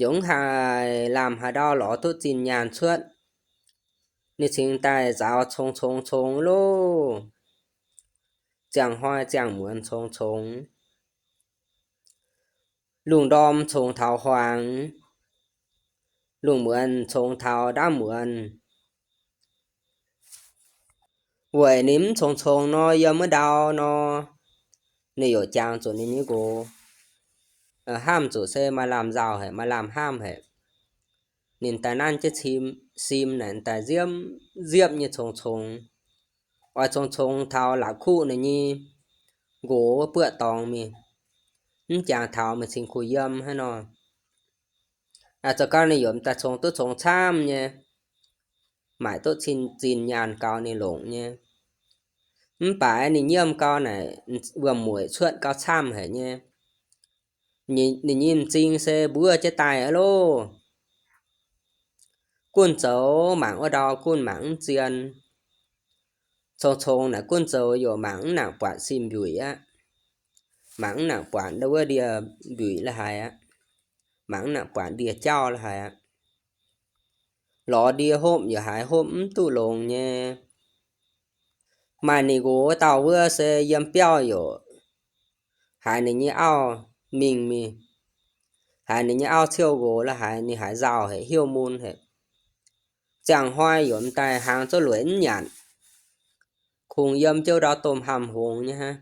Yaac mv haih lamh haaix ndau lorz duqv zinh nyaanh cuotv. Ninh cingx daaih nzaaux congx congx congx loh. Ziangh hnoi ziangh muonz congx congx. Lungh ndorm congx taux hmuangx, lungh muonz congx taux ndaamv muonz. Weic ninh mv congx congx nor, yiem wuov ndau nor, ninh yaac jangx zuqc ninh nyei nqox, hnamv zuqc se maaih lamh nzauh haic, maaih lamh hnamv haic. Ninh daaih nanv jienv sim naaic daaih nziepv nziepv nyei congx congx. Oix congx congx taux la'kuqv ninh nyei nqox wuov buoqv dorngx mingh, mv jangx taux mingh cingx kuh yiem hnangv nor. Zoux gau ninh yaac daaih congx duqv congx camv nyei, maaic duqv zinh nyaanh gaux ninh longc nyei. Mv baac ninh nyiemv gau naaic, wuom-mueic cuotv gau camv haic nyei. Ninh nyei m'zing se mbuov jienv daaih aqv loh. Gunv zoux mangc wuov ndau gunv mangc mv zien. Congx congx naaic gunv zoux yaac mangc mv nangc buatc sim mbiuic aqv. Mangc mv nangc buatc ndau wuov ndie-mbiuic la'haaix aqv. Mangc mv nangc buatc ndie-jauv la'haaix aqv. Lorz ndie hopv yaac haiz hopv mv duqv longx nyei. Maaih ninh nqox wuov dauh wuov se yiem biauv yaac haiz ninh nyei auv mingh mingh, haiz ninh nyei auv ciouv nqox la'haaix ninh haiz nzauh haic, hnyouv mun haic. Ziangh hnoi yaac m'daaih hnaangx zuov lueic mv nyanc, kungx yiem jienv ndau domh hnamv hngongx nyei hnangv.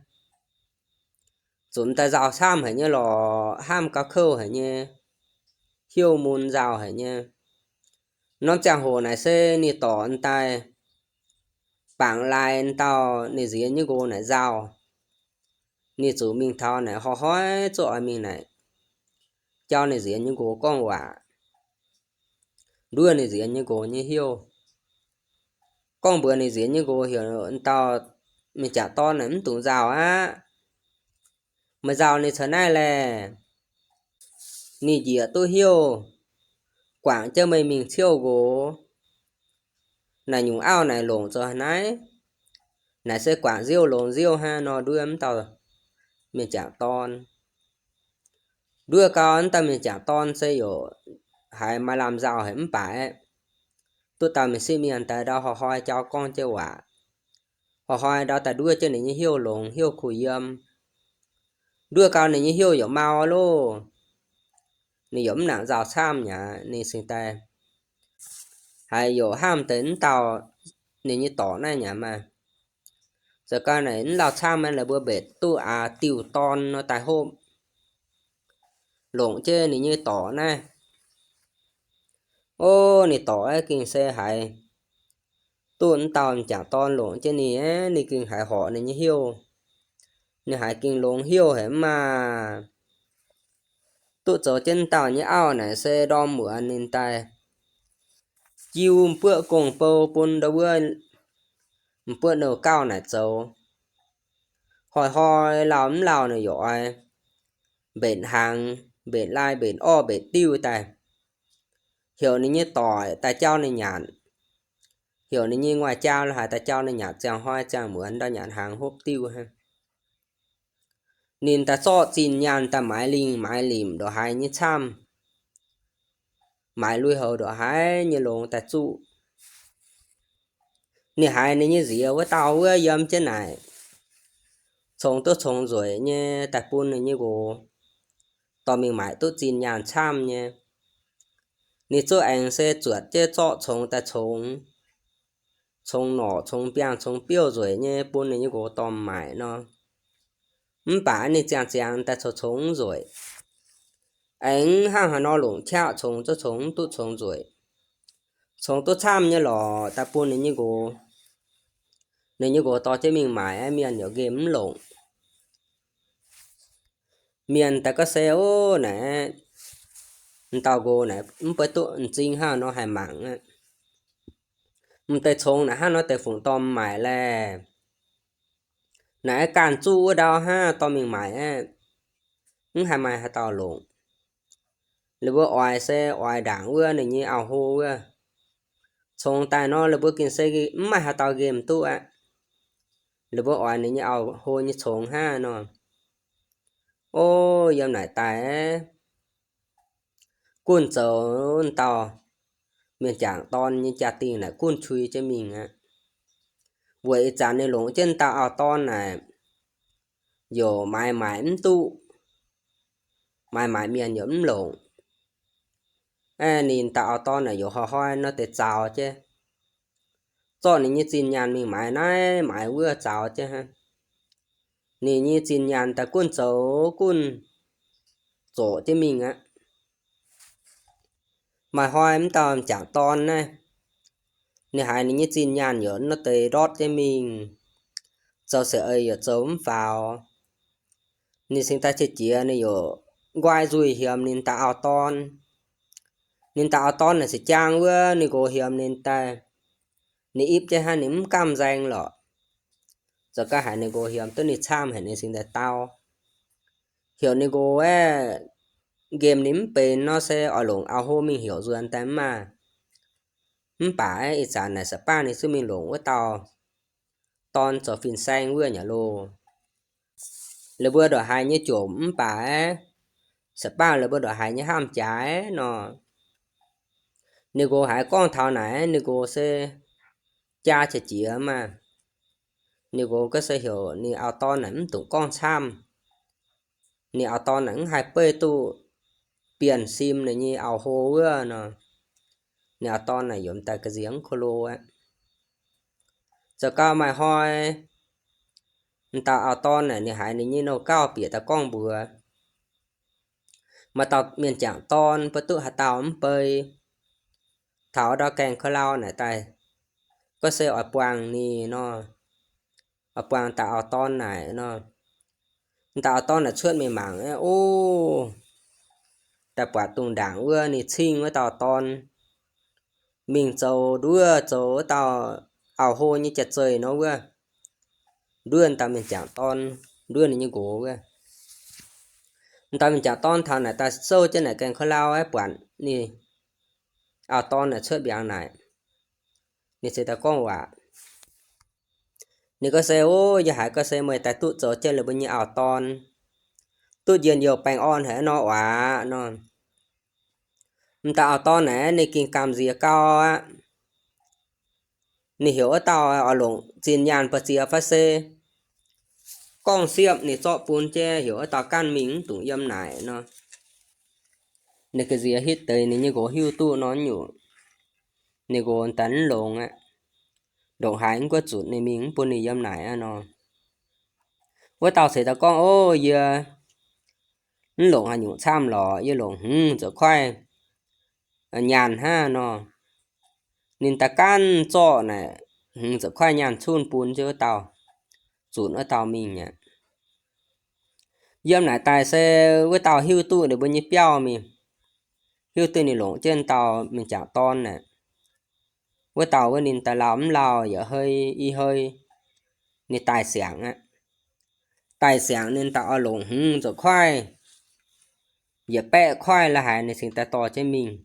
Zuqc m'daaih nzauh camv haic nyei lorqc, hnamv gauh kouv haic nyei, hnyouv mun nzauh haic nyei. Norm ziangh hoc naaic se ninh dorc m'daaih bangc lai dauh ninh nziex nyei nqox naaic nzauh. Ninh zuqc mingh taux naaic hnoi-hnoi zuqc oix mingh naaic jauv ninh nziex nyei nqox gorngv waac, nduov ninh nziex nyei nqox nyei hnyouv. Gorngv mbuox ninh nziex nyei nqox heuc dauh mienh jangc dorn naaic mv dungx nzauh aqv. Meih nzauh ninh caux naaiv laeh, ninh njiec duqv hnyouv guangc jienv meih mingh ciouv nqox. Naaic nyungc auv naaic longc zoux haaix naaiv? Naaic se guangc nziouv longx nziouv hnangv nor nduov m'dauh mienh jangc dorn. Nduov gau m'dauh mienh jangc dorn se yaac haiz maaih lamh nzauh haic mv baac duqv dauh mienh sieqv mienh daaih ndau hnoi-hnoi jauv gorngv jienv waac. Hnoi-hnoi ndau daaih nduov jienv ninh nyei hnyouv longx, hnyouv kuh yiem. Nduov gau ninh nyei hnyouv yaac mau loh. Ninh yaac mv nangc nzauh camv mi'aqv, ninh cingx daaih haiz yaac hnamv deix m'dauh ninh nyei dorc naaiv mi'aqv maah. Zoux gau naaic mv lauh camv maah, laaix mbuo mbetc duqv aax diuh dorn nor daaih hopv, longc jienv ninh nyei dorc naaiv. Ov, ninh dorc aeqv, gengh se haiz duqv m'dauh m'jangc dorn longc jienv ninh aeqv, ninh gengh haiz horc ninh nyei hnyouv. Ninh haiz gengh longx hnyouv haic mv maah. Duqv zoux jienv m'dauh nyei auv naaic se ndorm muonz ninh daaih jiu m'buoqv gong-bou bun ndau wuov m'buoqv nouh gauh naaic zoux. Hnoi-hnoi lauh mv lauh naaic yaac oix mbenc hnaangx, mbenc lai, mbenc orv, mbenc diuv daaih, heuc ninh nyei dorc daaih jauv ninh nyanc, heuc ninh nyei nguaaic-jaa la'haaix daaih jauv ninh nyanc ziangh hnoi ziangh muonz ndau nyanc hnaangx hopv diuh hnangv. Ninh daaih zorqv zinh nyaanh daaih maaiz lingh maaiz limc ndongc haaix nyei camv, maaiz lui-houx ndongc haaix nyei longx daaih zuqv. Ninh haiz ninh nyei nziex wuov dauh wuov yiem jienv naaic, congx duqv congx nzueic nyei daaih bun ninh nyei nqox dorh mingh maaic duqv zinh nyaanh camv nyei. Ninh zungv aengx se zuotc jienv zorqv congx daaih congx, congx norqc, congx biangh, congx biouv nzueic nyei bun ninh nyei nqox dorh maaic nor. Mv baac ninh ziangh ziangx daaih congx congx nzueic, aengx hnangv haaix nor longc qaqv congx zungv congx mv duqv congx nzueic. Congx duqv camv nyei lorqc daaih bun ninh nyei nqox. Ninh nyei nqox dorh jienv mingh maaic, mienh yaac nqemh mv longc. Mienh daaih gorngv se, ov, naaic, m'dauh nqox naaic mv baac duqv m'zing hnangv nor haih mangc aqv. M'deix congx naaic hnangv nor deix fungc dorh maaic laeh. Naaic ganh zuqv wuov ndau hnangv dorh mingh maaic aqv. Mv haih maaih haaix dauh longc. Ninh mbuo oix se oix ndaangc wuov ninh nyei auv-hlo wuov. Congx daaih nor ninh mbuo gengh se mv maaih haaix dauh nqemh duqv aqv. Ninh mbuo oix ninh nyei auv-hlo nyei congx hnangv nor. Ov, yiem naaic daaih gunv zoux dauh mienh jangc dorn nyei jaa-dingh naaic gunv qui jienv mingh aqv. Weic ih zanc ninh longc jienv dauh auv-dorn naaic, yaac maaiz maaic mv duqv, maaiz maaic mienh yaac mv longc. Aeqv, ninh dauh auv-dorn naaic yaac hnoi-hnoi nor deix zaux jienv, zorqv ninh nyei zinh nyaanh mingh maaiz naaiv maaiz wuov zaux jienv hnangv. Ninh nyei zinh nyaanh daaih gunv zoux gunv zorc jienv mingh aqv. Maaih hnoi m'dauh m'jangc dorn naaiv, ninh haiz ninh nyei zinh nyaanh yaac nor deix ndortv jienv mingh, zoux se ei yaac zoux mv faaux. Ninh cingx daaih qiex jiez, ninh yaac nqoi nzuih hiamx ninh dauh auv-dorn. Ninh dauh auv-dorn naaic se jaang wuov ninh nqox hiamx ninh daaih, ninh ipv jienv hnangv, ninh mv gamh nzaeng lorqc. Zoux gau haiz ninh nqox hiamx duqv ninh camv haic, ninh cingx daaih dau. Heuc ninh nqox aeqv, nqemh ninh mv benx nor se oix longc auv-hlo mingh heuc nzuonx daaih mv maaih. Mv baac aeqv, ih zanc naaic sa baav ninh zungv mingh longc wuov dauh dorn zoux fin-saeng wuov nyei loh. Laaix mbuo ndongc haaix nyei jomc mv baac aeqv, sa baav laaix mbuo ndongc haaix nyei hnamv jaaix nor. Ninh nqox haiz gorngv taux naaic, ninh nqox se jaa qiex jiez maah. Ninh nqox gorngv se heuc ninh auv-dorn naaic mv dungx gorngv camv. Ninh auv-dorn naaic mv haih beiv duqv bienh sim ninh nyei auv-hlo wuov nor. Ninh auv-dorn naaic yaac m'daaih ga'nziex mv ko lo aqv. Zoux gau maaih hnoi, m'dauh auv-dorn naaic ninh haiz ninh nyei nouh gauh bieqc daaih gorngv mbuox maaih dauh mienh jangc dorn, mbuo duqv haaix dauh mv bei, taux ndau gaengh ka'lau naaic daaih, gorngv se oix buangh ninh nor, oix buangh dauh auv-dorn naaic nor. M'dauh auv-dorn naaic cuotv mingh mangc, ov, daaih buatc dungz ndaangc wuov ninh cing wuov dauh dorn mingh zoux nduov, zoux wuov dauh auv-hlo nyei jaax-zeih nor wuov, nduov dauh mienh jangc dorn, nduov ninh nyei nqox wuov. Dauh mienh jangc dorn taux naaic daaih souv jienv naaic gaengh ka'lau aeqv, buatc ninh auv-dorn naaic cuotv mbiaangx naaic, ninh cingx daaih gorngv waac. Ninh gorngv se, ov, yie haiz gorngv se meih daaih duqv zoux jienv la'buo nyei auv-dorn, duqv njien-youh baengh orn haic nor waac nor. M'daaih auv-dorn naaic ninh gengh gamh nziex gau aqv. Ninh heuc wuov dauh oix longc zinh nyaanh ba'ziex fai se gorngv siepv ninh zorqv bun jienv, heuc wuov dauh ganh mingh, mv dungx yiem naaic nor. Ninh ga'nziex hitv deix ninh nyei nqox hiuv duqv nor nyungc, ninh nqox daaih mv longx aqv. Ndongc haaix mv gunv zunc ninh mingh, mv bun ninh yiem naaic aqv nor. Wuov dauh ceix daaih gorngv, ov, yie mv longc haaix nyungc camv lorqc, yie longc hmz zoux kuaaiv nyaanh hnangv nor. Ninh daaih ganh zorqv naaic hmz zoux kuaaiv nyaanh cunv bun jienv wuov dauh, zunc wuov dauh mingh aqv. Yiem naaic daaih se wuov dauh hiuv duqv ninh mbuo nyei biauv mingh, hiuv duqv ninh longc jienv dauh mienh jangc dorn naaic. Wuov dauh wuov ninh daaih lauh mv lauh, yaac hei i hei, ninh daaih siangx aqv. Daaih siangx ninh daaih oix longc hmz zoux kuaaiv, yietc baeqv kuaaiv la'haiz ninh cingx daaih dorh jienv mingh.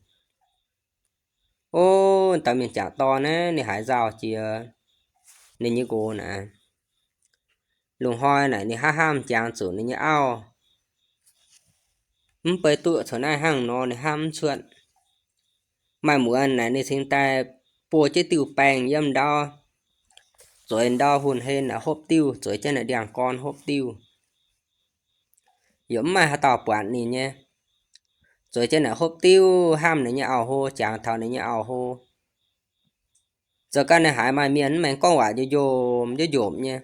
Ov, Wuov dauh mienh jangc dorn naaiv ninh haiz nzauh jiex ninh nyei nqox naaic. Lungh hnoi naaic ninh hnamv hnamv jangx zuqc ninh nyei auv mv bei duqv coux naaiv hnangv nor ninh hnamv mv cuotv. Maaih muonz naaic ninh cingx daaih buo jienv diuh baengh yiem ndau, zueiz ndau hunh hlen naaic hopv diuh, zueiz jienv naaic ndiangx-gorn hopv diuh. Yaac mv maaih haaix dauh buatc ninh nyei. Zueiz jienv naaic hopv diuh hnamv ninh nyei auv-hlo, jangx taux ninh nyei auv-hlo. Zoux gau ninh haiz maaih mienh mv maengx gorngv waac njomc njomc nyei.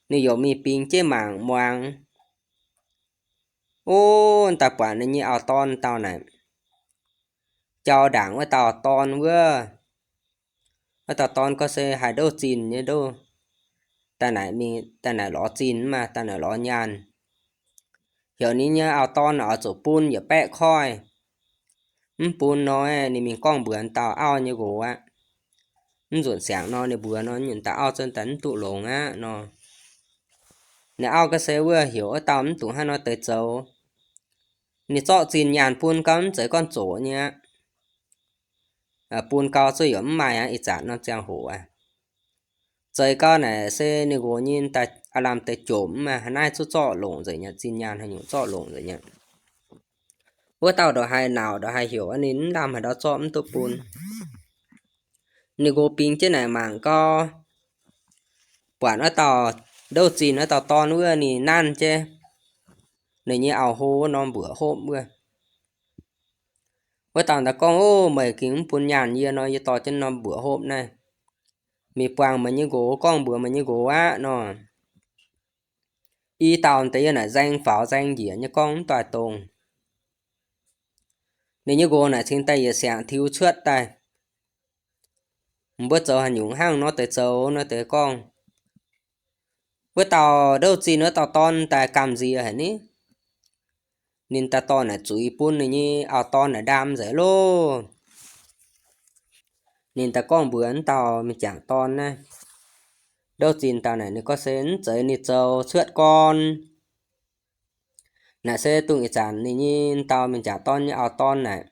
Ninh yaac mingh bingx jienv mangc muangx. Ov, daaih buatc ninh nyei auv-dorn dauh naaic jauv ndaangc wuov dauh dorn wuov. Wuov dauh dorn gorngv se haih ndouv zinh nyei ndouv, daaih naaic mingh, daaih naaic lorz zinh mv maaih, daaih naaic lorz nyaanh. Heuc ninh nyei auv-dorn oix zuqc bun yietc baeqv koiv. Mv bun nor, ninh mingh gorngv mbuox dauh auv nyei nqox aqv. Mv nzunc siangx nor ninh mbuox nor, ninh dauh auv zunv daaih mv duqv longx aqv nor. Ninh auv gorngv se wuov heuc wuov dauh mv dungx hnangv nor deix zoux. Ninh zorqv zinh nyaanh bun gau mv zeiz gorngv zoqc nyei aqv. Bun gau zuqc yaac mv maaih aqv, ih zanc norm ziangh hoc aqv. Zeiz gau naaic se ninh nqox nyei daaih aav lamh deix jomc mv maaih, haaix naaiv zuqc zorqv longc nzengc nyei, zinh nyaanh haaix nyungc zorqv longc nzengc nyei. Wuov dauh ndongc haaix nauc ndongc haaix heuc ninh mv lamh haaix ndau zorqv mv duqv bun. Ninh nqox bingx jienv naaic mangc gau, buatc wuov dauh ndouv zinh wuov dauh dorn wuov ninh nanv jienv ninh nyei auv-hlo wuov norm mbuoqc hopv wuov. Wuov dauh daaih gorngv, Ov, meih gengh mv bun nyaanh yie nor, yie dorh jienv norm mbuoqc hopv naaiv mingh buangh meih nyei nqox, gorngv mbuox meih nyei nqox aqv nor. I dauh deix yie naaic nzaeng faaux nzaeng njiec nyei gorngv mv doix dongz. Ninh nyei nqox naaic cingx daaih yietc siangx tiux cuotv daaih, Mbuo zoux haaix nyungc hnangv nor deix zoux nor deix gorngv. Wuov dauh ndouv zinh wuov dauh dorn daaih gamh nziex haic ni. Ninh daaih dorh naaic zuiz bun ninh nyei auv-dorn naaic ndaam nzengc loh. Ninh daaih gorngv mbuox wuov dauh mingh jangc dorn naaiv, ndouv zinh dauh naaic ninh gorngv se mv zeiz ninh zoux cuotv gorn. Naaic se dongh ih zanc ninh nyei dauh mingh jangc dorn nyei auv-dorn naaic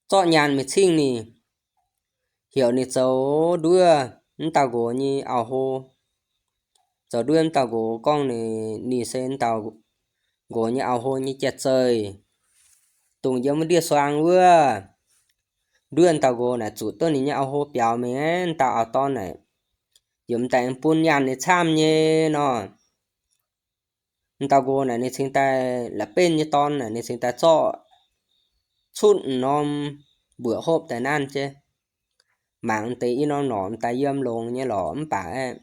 zorqv nyaanh mingh cingv ninh, heuc ninh zoux nduov mv dauh nqox nyei auv-hlo, zoux nduov mv dauh nqox gorngv ninh, ninh se mv dauh nqox nyei auv-hlo nyei jai-zeih, dongh yiem wuov ndiev suang wuov. Nduov mv dauh nqox naaic zuqc duqv ninh nyei auv-hlo biaux mingh, mv dauh auv-dorn naaic yiem daaih bun nyaanh ninh camv nyei nor. Mv dauh nqox naaic ninh cingx daaih la'benv nyei dorn naaic ninh cingx daaih zorqv cutv norm mbuoqc hopv daaih nanv jienv. Mangc deix i norm norqc daaih yiem longx nyei lorqc mv baac aeqv,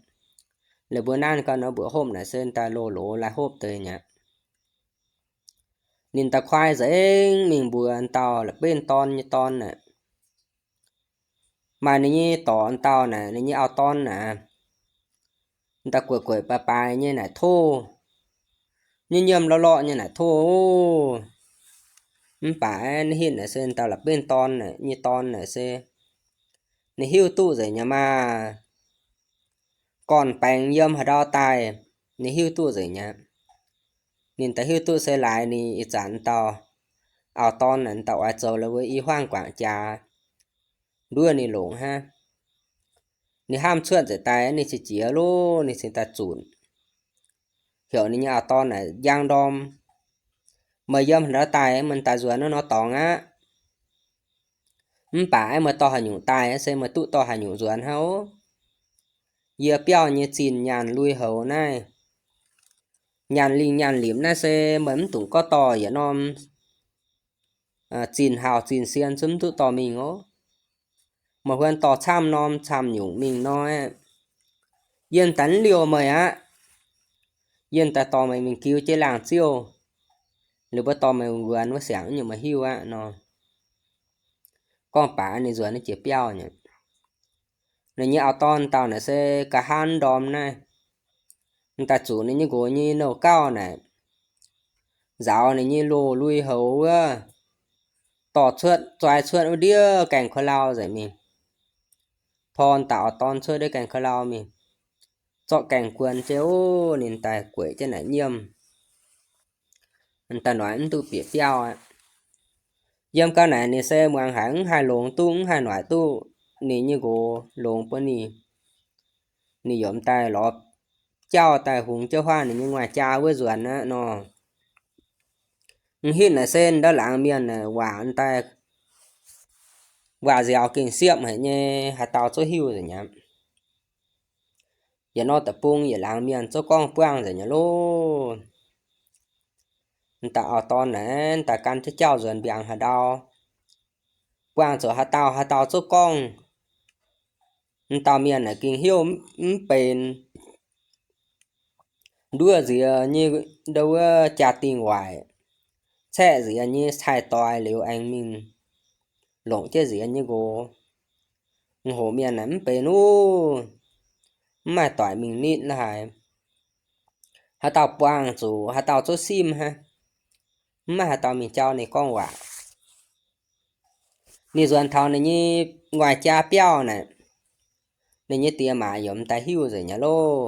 laaix mbuo nanv gau norm mbuoqc hopv naaic se daaih loz-loz laaix hopv deix mi'aqv. Ninh daaih kuaai nzengc mingh mbuox dauh la'benv dorn nyei dorn naaic. Maaih ninh nyei dorc dauh naaic, ninh nyei auv-dorn naaic, daaih gueic gueic baaix baaix nyei naaic tov, nyiemv nyiemv lorqc lorqc nyei naaic tov. Mv baac naaiv hitv naaic se dauh la'benv dorn naaic nyei dorn naaic se ninh hiuv duqv nzengc nyei maah. Gorn-baengx yiem haaix ndau daaih, ninh hiuv duqv nzengc nyei. Ninh daaih hiuv duqv se laaix ninh ih zanc dauh auv-dorn naaic dauh oix zoux la'wuov i huaang guangc jaax nduov ninh longc hnangv. Ninh hnamv cuotv nzengc daaih ninh qiex jiez loh, ninh cingx daaih zunc, heuc ninh nyei auv-dorn naaic njang ndorm, meih yiem haaix ndau daaih, meih daaih nzuonx wuov nor dorngx aqv. Mv baac meih dorh haaix nyungc daaih se meih duqv dorh haaix nyungc nzuonx hnangv oc. Yie biauv nyei zinh nyaanh lui-houx naaiv, nyaanh lingh nyaanh limc naaiv se meih mv dungx gorngv dorh yietc norm zinh hauh zinh sien zungv mv duqv dorh mingh oc. Meih huon dorh camv norm camv nyungc mingh nor, yie daaih mv liouh meih aqv. Yie daaih dorh meih mingh giu jienv laangz ziouv, liuz mbuo dorh meih nzuonx wuov siangx nyungc meih hiuv aqv nor. Gorngv baac ninh nzuonx naaiv jiex biauv nyei. Ninh nyei auv-dorn dauh naaic se nqa'haav ndorm naaiv, daaih zuqc ninh nyei nqox nyei nouh gauh naaic, nzaaux ninh nyei loz lui-houx wuov, dorh cuotv, zoi cuotv wuov ndiev gaengh kuv lau nzengc mingh. Porv dauh auv-dorn cuotv ndiev gaengh kuv lau mingh, zorqv gaengh guon jienv, ov, ninh daaih gueic jienv naaic nyiemv, daaih noic mv duqv bieqc biauv aqv. Yiem gau naaic ninh se muangx haic, mv haih longx duqv, mv haih noic duqv ninh nyei nqox longx bun ninh. Ninh yaac m'daaih lorz jauv daaih hungx jienv huaav ninh nyei nguaaic jaa wuov nzuonx aqv nor. M'hitv naaic se ndau laangz mienh waac daaih, waac nziaaux gengh siepv haic nyei, haaix dauh zungv hiuv nzengc aqv. Yietc norm deic-bung yietc laangz mienh zungv gorngv buangh nzengc nyei loh. M'daaih auv-dorn naaic daaih gan jienv jauv nzuonx mbiaangx haaix ndau, buangh zuqc haaix dauh haaix dauh zungv gorngv. M'dauh mienh naaic gengh hiuv mv benx, nduov nziex nyei ndau wuov jaa-dingh waaic, caeqv nziex nyei cai-doix liuz aengx mingh longc jienv nziex nyei nqox. M'hoc mienh naaic mv benx wuov, mv maaih doic mingh nitv la'haic. Haaix dauh buangh zuqc haaix dauh zungv simv hnangv, mv maaih haaix dauh mingh jauv ninh gorngv waac. Ninh nzuonx taux ninh nyei nguaaic jaa biauv naaic, ninh nyei diex maac yaac m'daaih hiuv nzengc nyei loh.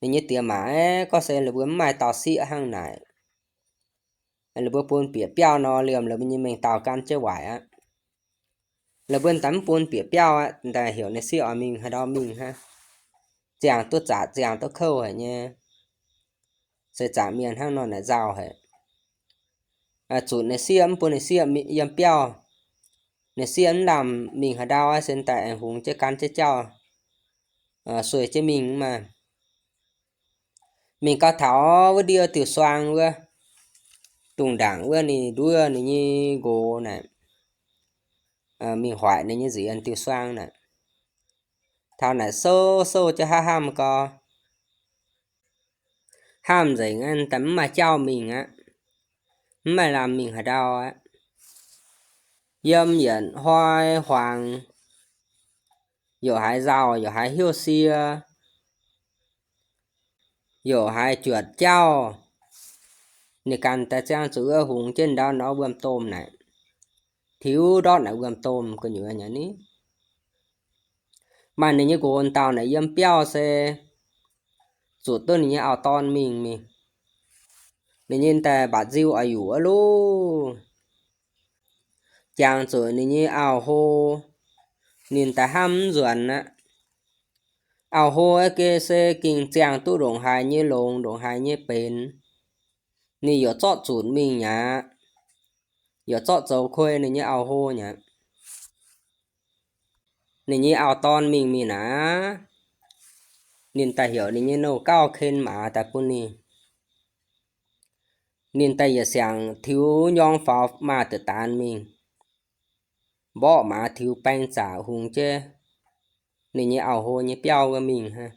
Ninh nyei diex maac aeqv, gorngv se ninh mbuo mv maaih dauh sieqv hnangv naaic, ninh mbuo bun bieqc biauv nor, liemh ninh mbuo nyei mengh dauh gan jienv waaic aqv. Ninh mbuo daaih mv bun bieqc biauv aqv, daaih heuc ninh sieqv oix mingh haaix ndau mingh hnangv. Ziangh duqv zaqc ziangh duqv kouv haic nyei. Se zaqc mienh hnangv nor naaic nzauh haic. Zuqc ninh sieqv mv bun ninh sieqv yiem biauv, ninh sieqv mv lamh mingh haaix ndau aqv, se daaih aengx hungx jienv gan jienv jauv sueih jienv mingh maah. Mingh gau taux wuov ndiev diuh suang wuov, dungz ndaangc wuov ninh nduov ninh nyei nqox naaic, mingh hoic ninh nyei nziez diuh suang naaic. Taux naaic souv souv jienv haav hamh gau, hamh nzengc aqv, daaih mv maaih jauv mingh aqv, mv maaih lamh mingh haaix ndau aqv. Yiem yietc hnoi huangx, yaac haiz nzauh, yaac haiz hiuv sie, yaac haiz juotc jauv. Ninh ganh daaih ziangh zuqc wuov hungx jienv ndau norm wuom-domh naaic, tiux ndortv naaic wuom-domh gu'nyuoz nyei ni. Maaih ninh nyei nqox dauh naaic yiem biauv se zuqc duqv ninh nyei auv-dorn mingh mingh. Ninh nyei daaih mbatc nziu oix yuqc wuov loh. Jangx zuqc ninh nyei auv-hlo, ninh daaih hnamv mv nzuonx aqv. Auv-hlo aqv geh se gengh ziangh duqv ndongc haaix nyei longx, ndongc haaix nyei benx, ninh yaac zorqv zunc mingh mi'aqv, yaac zorqv zoux kuei ninh nyei auv-hlo mi'aqv. Ninh nyei auv-dorn mingh mingh naaic, ninh daaih heuc ninh nyei nouh gauv ken maaz daaih bun ninh. Ninh daaih yietc siangx tiux nyorng faaux maaz deix daanx mingh, mborqv maaz tiux baeng zaqc hungx jienv ninh nyei auv-hlo nyei biauv wuov mingh hnangv.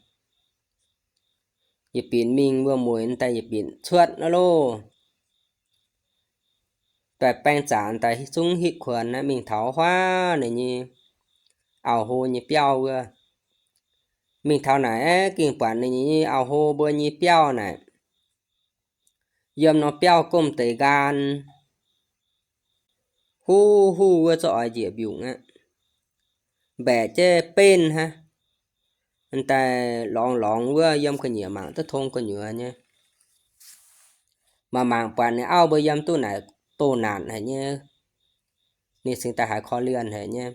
Yietc binc mingh wuom-mueic daaih yietc binc cuotv aqv loh. Daaih baeng zaqc daaih zungv hitv kuonx aqv, mingh taux huaav ninh nyei auv-hlo nyei biauv wuov. Mingh taux naaic aeqv, gengh buatc ninh nyei auv-hlo mbuo nyei biauv naaic, yiem norm biauv gomh deix nqaang, huv huv wuov zungv oix njiec mbiungc aqv. Mbaeqc jienv benv hnangv, daaih lorngx lorngx wuov, yiem ga'nyiec mangc duqv tong gu'nyuoz nyei. Mangc mangc buatc ninh auv mbuo yiem duqv naaic doh naanc haic nyei. Ninh cingx daaih haiz korv-lienh haic nyei.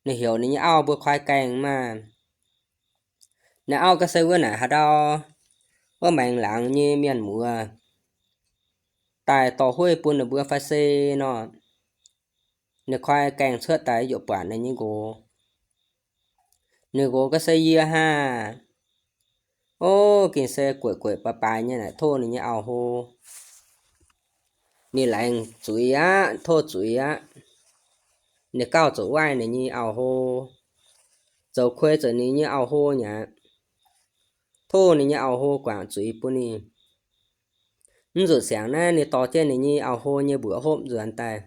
Ninh heuc ninh nyei auv mbuo koi gaengh maah. Ninh auv ga'sie wuov naaic haaix ndau, wuov maengx laangz nyei mienh muoz daaih dorh hueiv bun ninh mbuo fai se nor. Ninh koi gaengh cuotv daaih yaac buatc ninh nyei nqox. Ninh nqox ga'sie yie hnangv. O, gengh se gueic gueic baaix baaix nyei naaic tov ninh nyei auv-hlo. Ninh laengz zuiz aqv, tov zuiz aqv. Ninh gauh zoux waaiv ninh nyei auv-hlo, zoux kuei zuqc ninh nyei auv-hlo mi'aqv. Tov ninh nyei auv-hlo guangc zuiz bun ninh. Mv zuqc siangx naaiv ninh dorh jienv ninh nyei auv-hlo nyei mbuoqc hopv nzuonx daaih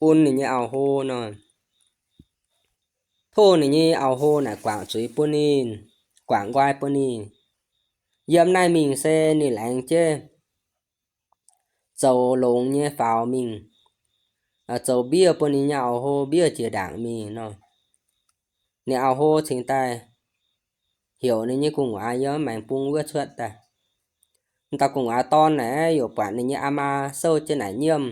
bun ninh nyei auv-hlo nor. Tov ninh nyei auv-hlo naaic guangc zuiz bun ninh, guangc nqoi bun ninh. Yiem naaiv mingh se ninh laengz jienv zoux longx nyei faaux mingh, zoux mbiev bun ninh nyei auv-hlo, mbiev jiex ndaangc mingh nor. Ninh auv-hlo cingx daaih heuc ninh nyei gu'nguaaz yiem maengx bung wuov cuotv daaih. M'dauh gu'nguaaz dorn naaic yaac buatc ninh nyei aa maa souv jienv naaic nyiemv.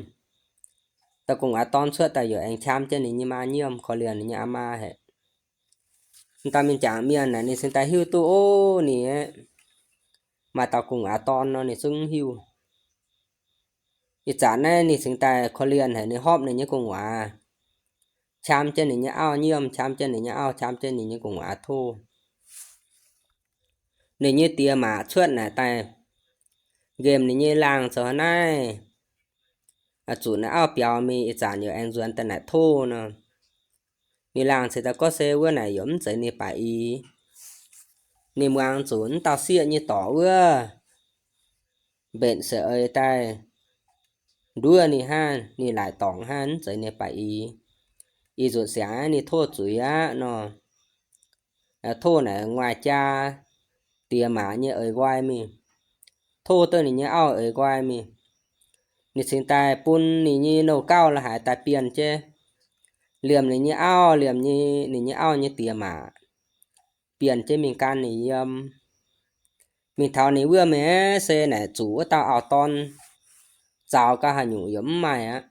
Dauh gu'nguaaz dorn cuotv daaih yaac aengx qam jienv ninh nyei maa nyiemv, korv-lienh ninh nyei aa maa haic. M'dauh mienh jangc mienh naaic ninh cingx daaih hiuv duqv ov, ninh maaih dauh gu'nguaaz dorn nor ninh zungv hiuv. Ih zanc naaiv ninh cingx daaih korv-lienh haic, ninh hopv ninh nyei gu'nguaaz, qam jienv ninh nyei auv nyiemv, qam jienv ninh nyei auv, qam jienv ninh nyei gu'nguaaz tov. Ninh nyei diex maac cuotv naaic daaih nqemh ninh nyei laangh zoux haaix naaiv, zuqc naaiv auv biaux mingh ih zanc yaac aengx nzuonx daaih naaic tov nor. Ninh laangh cingx daaih gorngv se wuov naaic yaac mv zeiz ninh baaix i. Ninh muangx zuqc m'dauh sieqv nyei dorc wuov mbenc se eix daaih nduov ninh hnangv, ninh laaic dorngc hnangv, mv zeiz ninh baaix i. Ih nzunc siangx ninh tov zuiz aqv nor. Tov naaic nguaaic jaa diex maac nyei eix nqoi mingh, tov duqv ninh nyei auv eix nqoi mingh. Ninh cingx daaih bun ninh nyei nouh gauh la'haic daaih bienh jienv, liemh ninh nyei auv, liemh ninh nyei auv nyei diex maac, bienh jienv mingh gan ninh yiem. Mingh taux ninh wuov maengx se naaic zuqc wuov dauh auv-dorn zaux gau haaix nyungc yaac mv maaih aqv.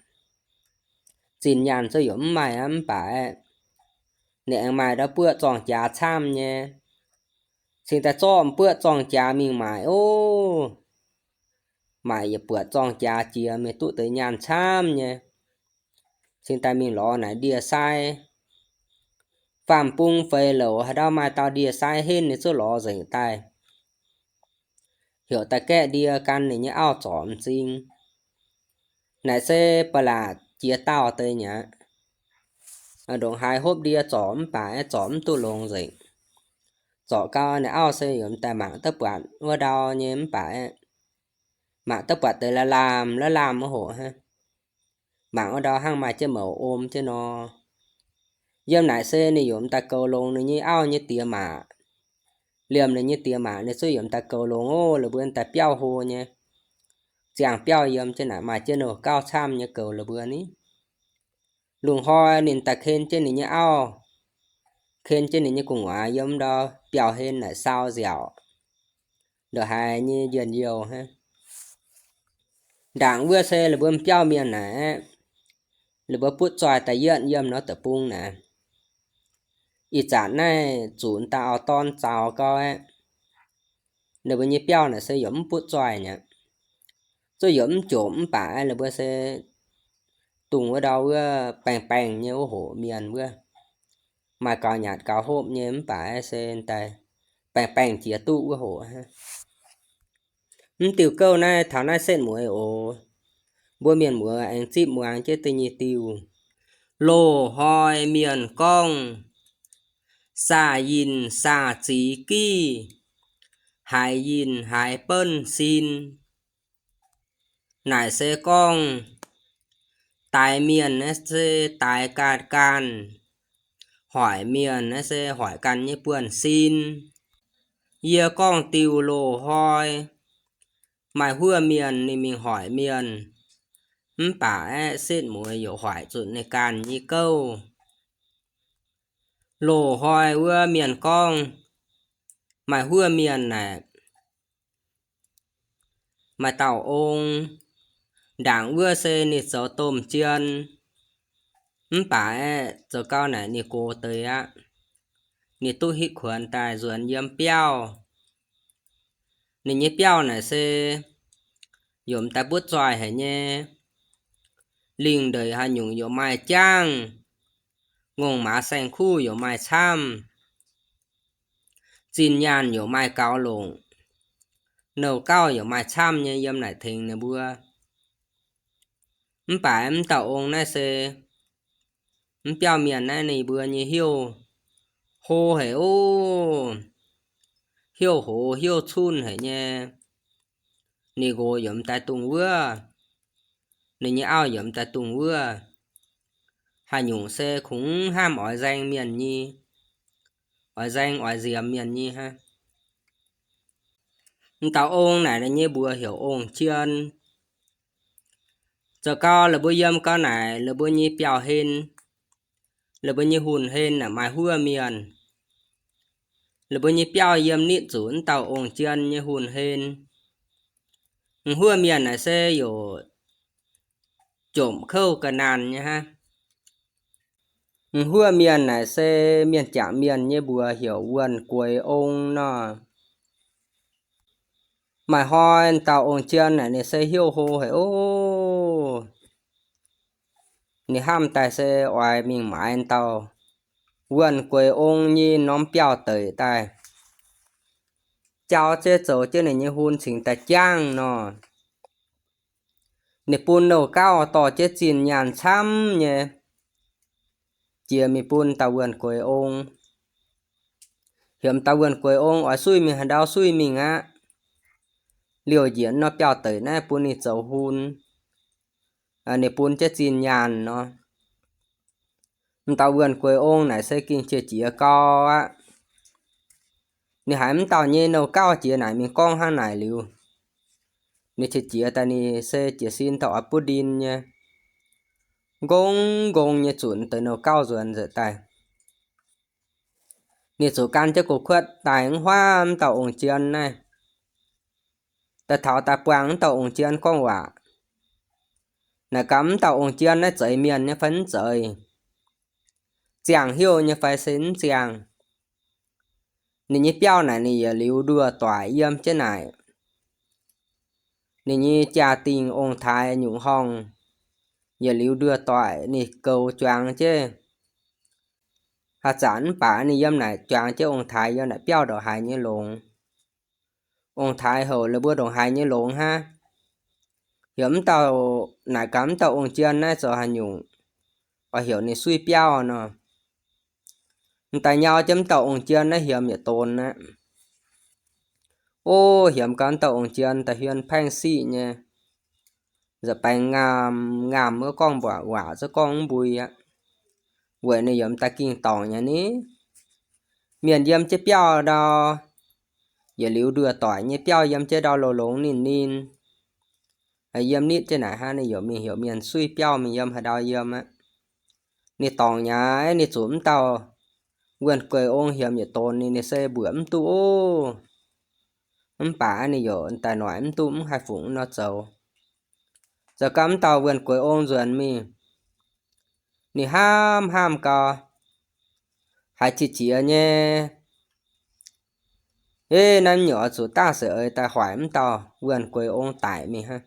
Zinh nyaanh zouv yaac mv maaih aqv, mv baac ninh aengx maaih ndau buoqv zorng jaax camv nyei. Cingx daaih zorqv m'buoqv zorng jaax mingh maaic ov. Maaic yietc buoqc zorng jaax jiex mingh duqv deix nyaanh camv nyei. Cingx daaih mingh lorz naaic ndie-sai, faam-bung feix louc haaix ndau maaih dauh ndie-sai henv ninh zungv lorz nzengc daaih, heuc daaih gaeqv ndie gan ninh nyei auv zorc m'zing. Naaic se ba'laqc jiex daauh deix nyei aqv. Ndongc haaix hopv ndie zorc mv baac zorc mv duqv longx nzengc. Zorc gau ninh auv se yaac daaih mangc duqv buatc wuov ndau nyei mv baac mangc duqv buatc deix la'laamh la'laamh wuov hoc hnangv. Mangc wuov ndau hnangv maaih jienv mouc om jienv nor. Yiem naaic se ninh yaac daaih goux longx ninh nyei auv nyei diex maac. Liemh ninh nyei diex maac ninh zungv yaac daaih goux longx ov, la'buo daaih biauv hlo nyei. Ziangh biauv yiem jienv naaic maaih jienv nouh gauh camv nyei goux la'buo ni. Lungh hnoi ninh daaih ken jienv ninh nyei auv, ken jienv ninh nyei gu'nguaaz yiem ndau biauv-hlen naaic saau nziaauc, ndongc haaix nyei njien-youh hnangv. Ndaangc wuov se la'buo biauv mienh naaic, la'buo butv zoih daaih yietv yiem nor deic-bung naaic. Ih zanc naaiv zuqc daaih auv-dorn zaux gau aqv. Ninh mbuo nyei biauv naaic se yaac mv butv zoih nyei, zuqc yaac mv jomc mv baac la'buo se dongh wuov ndau wuov baengh baengh nyei wuov hoc mienh wuov, maaih gaux nyatc gaux hopv nyei mv baac se daaih baengh baengh jiex duqv wuov hoc. Mv diuh gouv naaiv taux naaiv setv mueiz oc. Mbuo mienh muoz aengx zipv muangx jienv da'nyeic diuh. Loz-hnoi mienh gorngv, saah yinh saah ziz giv, haiz yinh haiz benv sin. Naaic se gorngv, daix mienh naaiv se daix ganh ganh, hoic mienh naaiv se hoic ganh nyei buonv-sin. Yie gorngv diuh loz-hnoi, maaih huov mienh ninh mingh hoic mienh, mv baac aeqv, setv mueiz yaac hoic zuqc ninh ganh nyei gouv. Loz-hnoi wuov mienh gorngv, maaih huov mienh naaic, maaih dauh ong, ndaangc wuov se ninh zoux domh jien, mv baac aeqv, zoux gau naaic ninh gox deix aqv. Ninh duqv hitv kuonx daaih nzuonx yiem biauv. Ninh nyei biauv naaic se yaac daaih butv zoih haic nyei. Lingh ndeic haaix nyungc yaac maaih jangv, ngongh maaz saeng-kuv yaac maaih camv, zinh nyaanh yaac maaih gaux longc, nouh gauv yaac maaih camv nyei yiem naaic tengx ninh mbuo. Mv baac mv dauh ong naaiv se, mv biauv mienh naaiv ninh mbuo nyei heuv hlo haic oc. Heuv hoz heuv cunh haic nyei. Ninh nqox yaac daaih dungz wuov, ninh nyei auv yaac daaih dungz wuov. Haaix nyungc se kungx hnamv oix nzaeng mienh nyei, oix nzaeng oix nziemx mienh nyei hnangv. M'dauh ong naaic ninh nyei mbuox heuc ong-jien. Zoux gau la'buo yiem gau naaic, la'buo nyei biauv-hlen, la'buo nyei hunh hlen naaic maaih huov mienh. La'buo nyei biauv yiem nitv zuqc m'dauh ong-jien nyei hunh hlen. M'huoqv mienh naaic se youc jomc kouv ga'naanh nyei hnangv. M'huoqv mienh naaic se mienh jangc mienh nyei mbuox heuc Wuonh Gueix Ong nor. Maaih hnoi dauh ong-jien naaic ninh se hnyouv hlo haic oc. Ninh hnamv daaih se oix mingh maaiz dauh Wuonh Gueix Ong nyei norm biauv-deic daaih, jauv jienv zoux jienv ninh nyei hun cingx daaih jangv nor. Ninh bun nouh gauv dorh jienv zinh nyaanh camv nyei jiex mingh bun dauh Wuonh Gueix Ong, heuc dauh Wuonh Gueix Ong oix suiv mingh haaix ndau suiv mingh aqv. Liouh njiec norm biauv-deic naaiv bun ninh zoux hun, ninh bun jienv zinh nyaanh nor. M'dauh Wuonh Gueix Ong naaic se gengh qiex jiez gau aqv. Ninh haiz m'dauh nyei nouh gauv jiex naaic mingh gorngv hnangv naaic liuz, ninh qiex jiez daaih ninh se jiez sin daaih oix butv ndin nyei, nqong nqong nyei zunc deix nouh gauv nzuonx nzengc daaih. Ninh zuqc gan jienv gox kuotv daaih mv huaav m'dauh ong-jien naaiv, daaih taux daaih buangh m'dauh ong-jien gorngv waac. Naaic gaax m'dauh ong-jien naaiv zeiz mienh nyei fai mv zeiz, ziangh hnyouv nyei fai se mv ziangh. Ninh nyei biauv naaic ninh yietc liuz nduoh doic yiem jienv naaic. Ninh nyei jaa-dingh ong-taaix nyungc horngh yietc liuz nduoh doic ninh goux juangx jienv. Haaix zanc mv baac ninh yiem naaic juangx jienv ong-taaix yiem naaic biauv ndongc haaix nyei longx. Ong-taaix houc la'buo ndongc haaix nyei longx hnangv. Heuc m'dauh, naaic gaax m'dauh ong-jien naaiv zoux haaix nyungc, oix heuc ninh suiv biauv nor. M'daaih nyau jienv m'dauh ong-jien naaiv hiemx yietc donx aqv. O, hiemx gau m'dauh ong-jien daaih hmien paengv siqv nyei, nza'baengx ngaamv ngaamv wuov gorngv mbuoqc waac zungv gorngv mv mbui aqv. Weic ninh yiem daaih ging dorngc nyei ni. Mienh yiem jienv biauv ndau, yietc liuz nduoh doic nyei biauv yiem jienv ndau longx longx ninh ninh, yiem nitv jienv naaic hnangv, ninh yaac mingh heuc mienh suiv biauv mingh yiem haaix ndau yiem aqv. Ninh dorngc nyei, ninh zuqc m'dauh Wuonh Gueix Ong hiemx yietc donx ninh, ninh se mbuoqc mv duqv oc. Mv baac ninh yaac daaih noic mv duqv mv haih fungc nor zoux. Zoux gau m'dauh Wuonh Gueix Ong nzuonx mingh, ninh hnamv hnamv gau, haiz qiex jiez nyei, Eix, naaiv nyungc oix zuqc daaih se eix daaih hoic m'dauh Wuonh Gueix Ong daic mingh hnangv,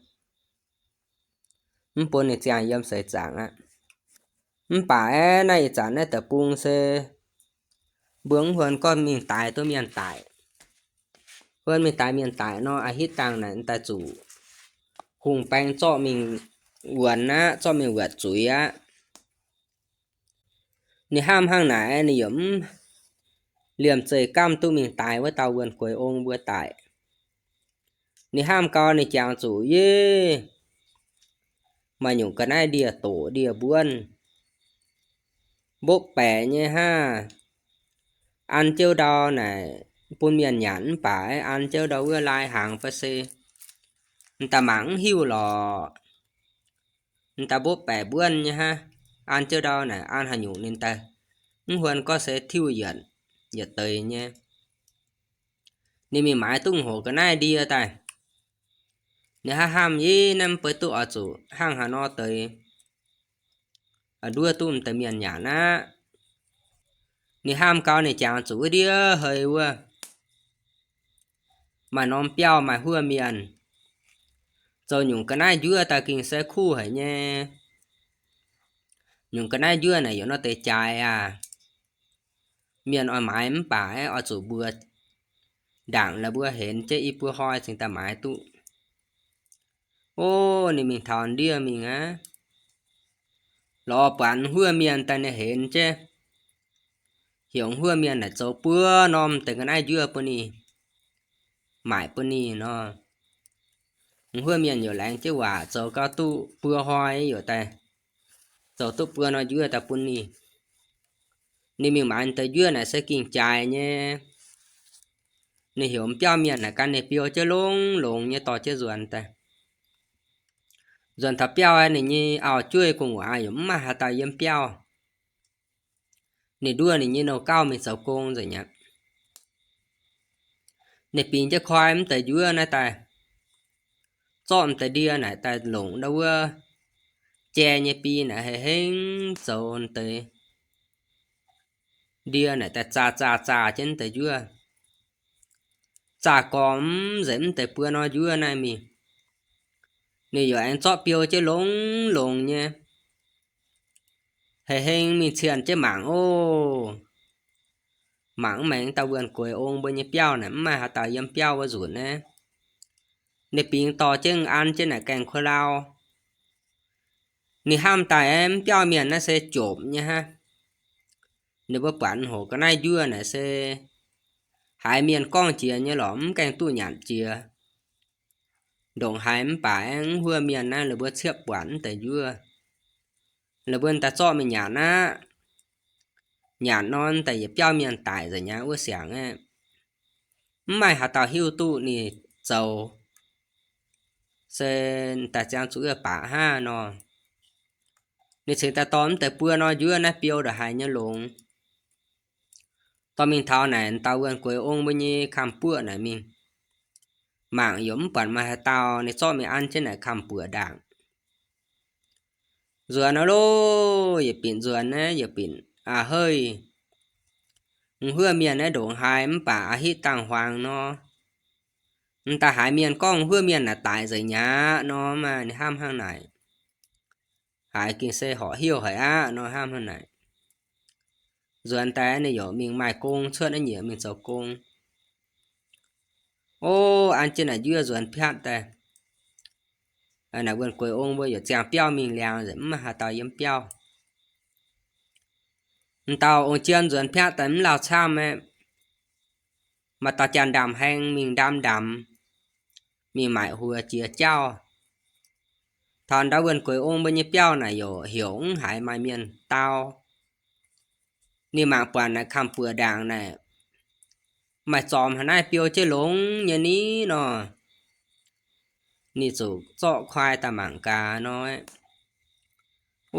mv bun ninh ziangh yiem seix zaangc aqv. Mv baac aeqv, naaiv ih zanc naaiv deic-bung se mbuo mv huon gorngv mingh daix duqv mienh daic. Huon mingh daix mienh daic nor, a'hitv dangh naaic daaih zuqc hungh baeng zorqv mingh wuonx aqv, zorqv mingh wuotc zuiz aqv. Ninh hnamv hnangv naaic, ninh yaac mv liemh zeih gamh duqv mingh daix wuov dauh Wuonh Gueix Ong mbuo daic. Ninh hnamv gau, ninh jangx zuqc yie maaih nyungc ga'naaiv ndie-doqc ndie-mbuonv, mbopv baeqc nyei hnangv. An jienv ndau naaic bun mienh nyanc mv baac an jienv ndau wuov lai hnaangx fai se m'daaih mangc mv hiuv lorqc. M'daaih mbopv baeqc mbuonv nyei hnangv. An jienv ndau naaic an haaix nyungc ninh daaih mv huon gorngv se tiuv yietc, yietc deix nyei. Ninh mingh maaiz duqv hoc ga'naaiv ndie daaih. Ninh hnamv hnamv, yie naaiv mv baac duqv oix zuqc hnangv haaix nor deix nduov duqv m'deix mienh nyanc aqv. Ninh hnamv gau, ninh jangx zuqc wuov ndiev hei wuov maaih norm biauv maaih huov mienh, zoux nyungc ga'naaiv njuov daaih gengh se kuv haic nyei. Nyungc ga'naaiv njuov naaic yaac nor deix jaaix aac. Mienh oix maaiz mv baac aeqv, oix zuqc mbuox ndaangc la'mbuo henx jienv i buo hnoi cingx daaih maaiz duqv. O, ninh mingh taux ndiev mingh aqv. Lorz buatc huov mienh daaih ninh henx jienv, heuc huov mienh naaic zoux buo norm deix ga'naaiv njuov bun ninh, maaic bun ninh nor. Huov mienh yaac laengz jienv waac zoux gau duqv buo hnoi yaac daaih zoux duqv buo norm njuov daaih bun ninh. Ninh mingh maaiz deix njuov naaic se gengh jaaix nyei. Ninh heuc biauv mienh naaic gan ninh biou jienv longx-longx nyei dorh jienv nzuonx daaih. Nzuonx taux biauv, ninh nyei auv-jueiv gu'nguaaz yaac mv maaih haaix dauh yiem biauv. Ninh nduov ninh nyei nouh gauv mingh zoux gong nzengc aqv. Ninh bingx jienv koi mv deix njuov naaiv daaih, zorqv m'deix ndie naaic daaih longc ndau wuov jai nyei bi naaic hei hengv zoux deix ndie naaic daaih zaah zaah zaah jienv deix njuov. Zaah gormx nzengc mv deix buo norm njuov naaiv mingh, ninh yaac aengx zorqv biou jienv longx longx nyei, hei hengv mingh cienh jienv mangc oc. Mangc mv maengx dauh wuonh gueix ong mbuo nyei biauv naaic mv maaih haaix dauh yiem biauv wuov nzunc naaiv. Ninh bingx dorh jienv an jienv naaic gaengh kuo lauh. Ninh hnamv daaih aeqv, mv biauv mienh naaiv se jopc nyei hnangv. Ninh mbuo buatc hoqc ga'naaiv njuov naaic se haiz mienh gorngv jiex nyei lorqc, mv gaengh duqv nyanc jiex. Ndongc haaix mv baac aeqv, mv huov mienh naaiv la'buo ciepv buatc mv deix njuov. La'buo daaih zorqv mingh nyanc aqv. Nyanc nor daaih yietc biauv mienh daic nzengc nyei wuov siangx aeqv, mv maaih haaix dauh hiuv duqv ninh zoux se daaih ziangh zuqc wuov baac hnangv nor. Ninh cingx daaih dorh mv deix buo norm njuov naaiv biou ndongc haaix nyei longx. Dorh mingh taux naaic dauh wuonh gueix ong mbuo nyei kamv-buoqv naaic mingh mangc, yaac mv buatc maaih haaix dauh. Ninh zorqv mingh an jienv naaic kamv-buoqv ndaangc. Nzuonx aqv loh, yietc binc nzuonx naaiv yietc binc a'heiv, mv huov mienh naaiv ndongc haaix mv baac a'hitv dangh huaangx nor, m'daaih haiz mienh gorngv mv huov mienh naaic daic nzengc nyei aqv nor, maaih ninh hnamv hnangv naaic. Haiz gengh se horpc heuc haic aqv nor, hnamv hnangv naaic. Nzuonx daaih ninh yaac mingh maaih gong cuotv naaiv nyieqc mingh zoux gong. O, an jienv naaic njuov nzuonx piatv daaih, naaic wuonh gueix ong mbuo yaac ziangh biauv mingh liangx, mv maaih haaix dauh yiem biauv. M'dauh ong-jien nzuonx piatv daaih mv lauh camv aqv. Maaih dauh janx-ndamc haeng mingh ndamv-ndamc, mingh maaic huox jiex jauv. Taux ndau wuonh gueix ong mbuo nyei biauv naaic yaac heuc mv haiz maaih mienh dau. Ninh mangc buatc naaic kamv-buoqc ndaangc naaic, maaih zormx haaix naaiv biou jienv longx nyei ni nor. Ninh zuqc zorqv kuaai daaih mangc gaax nor,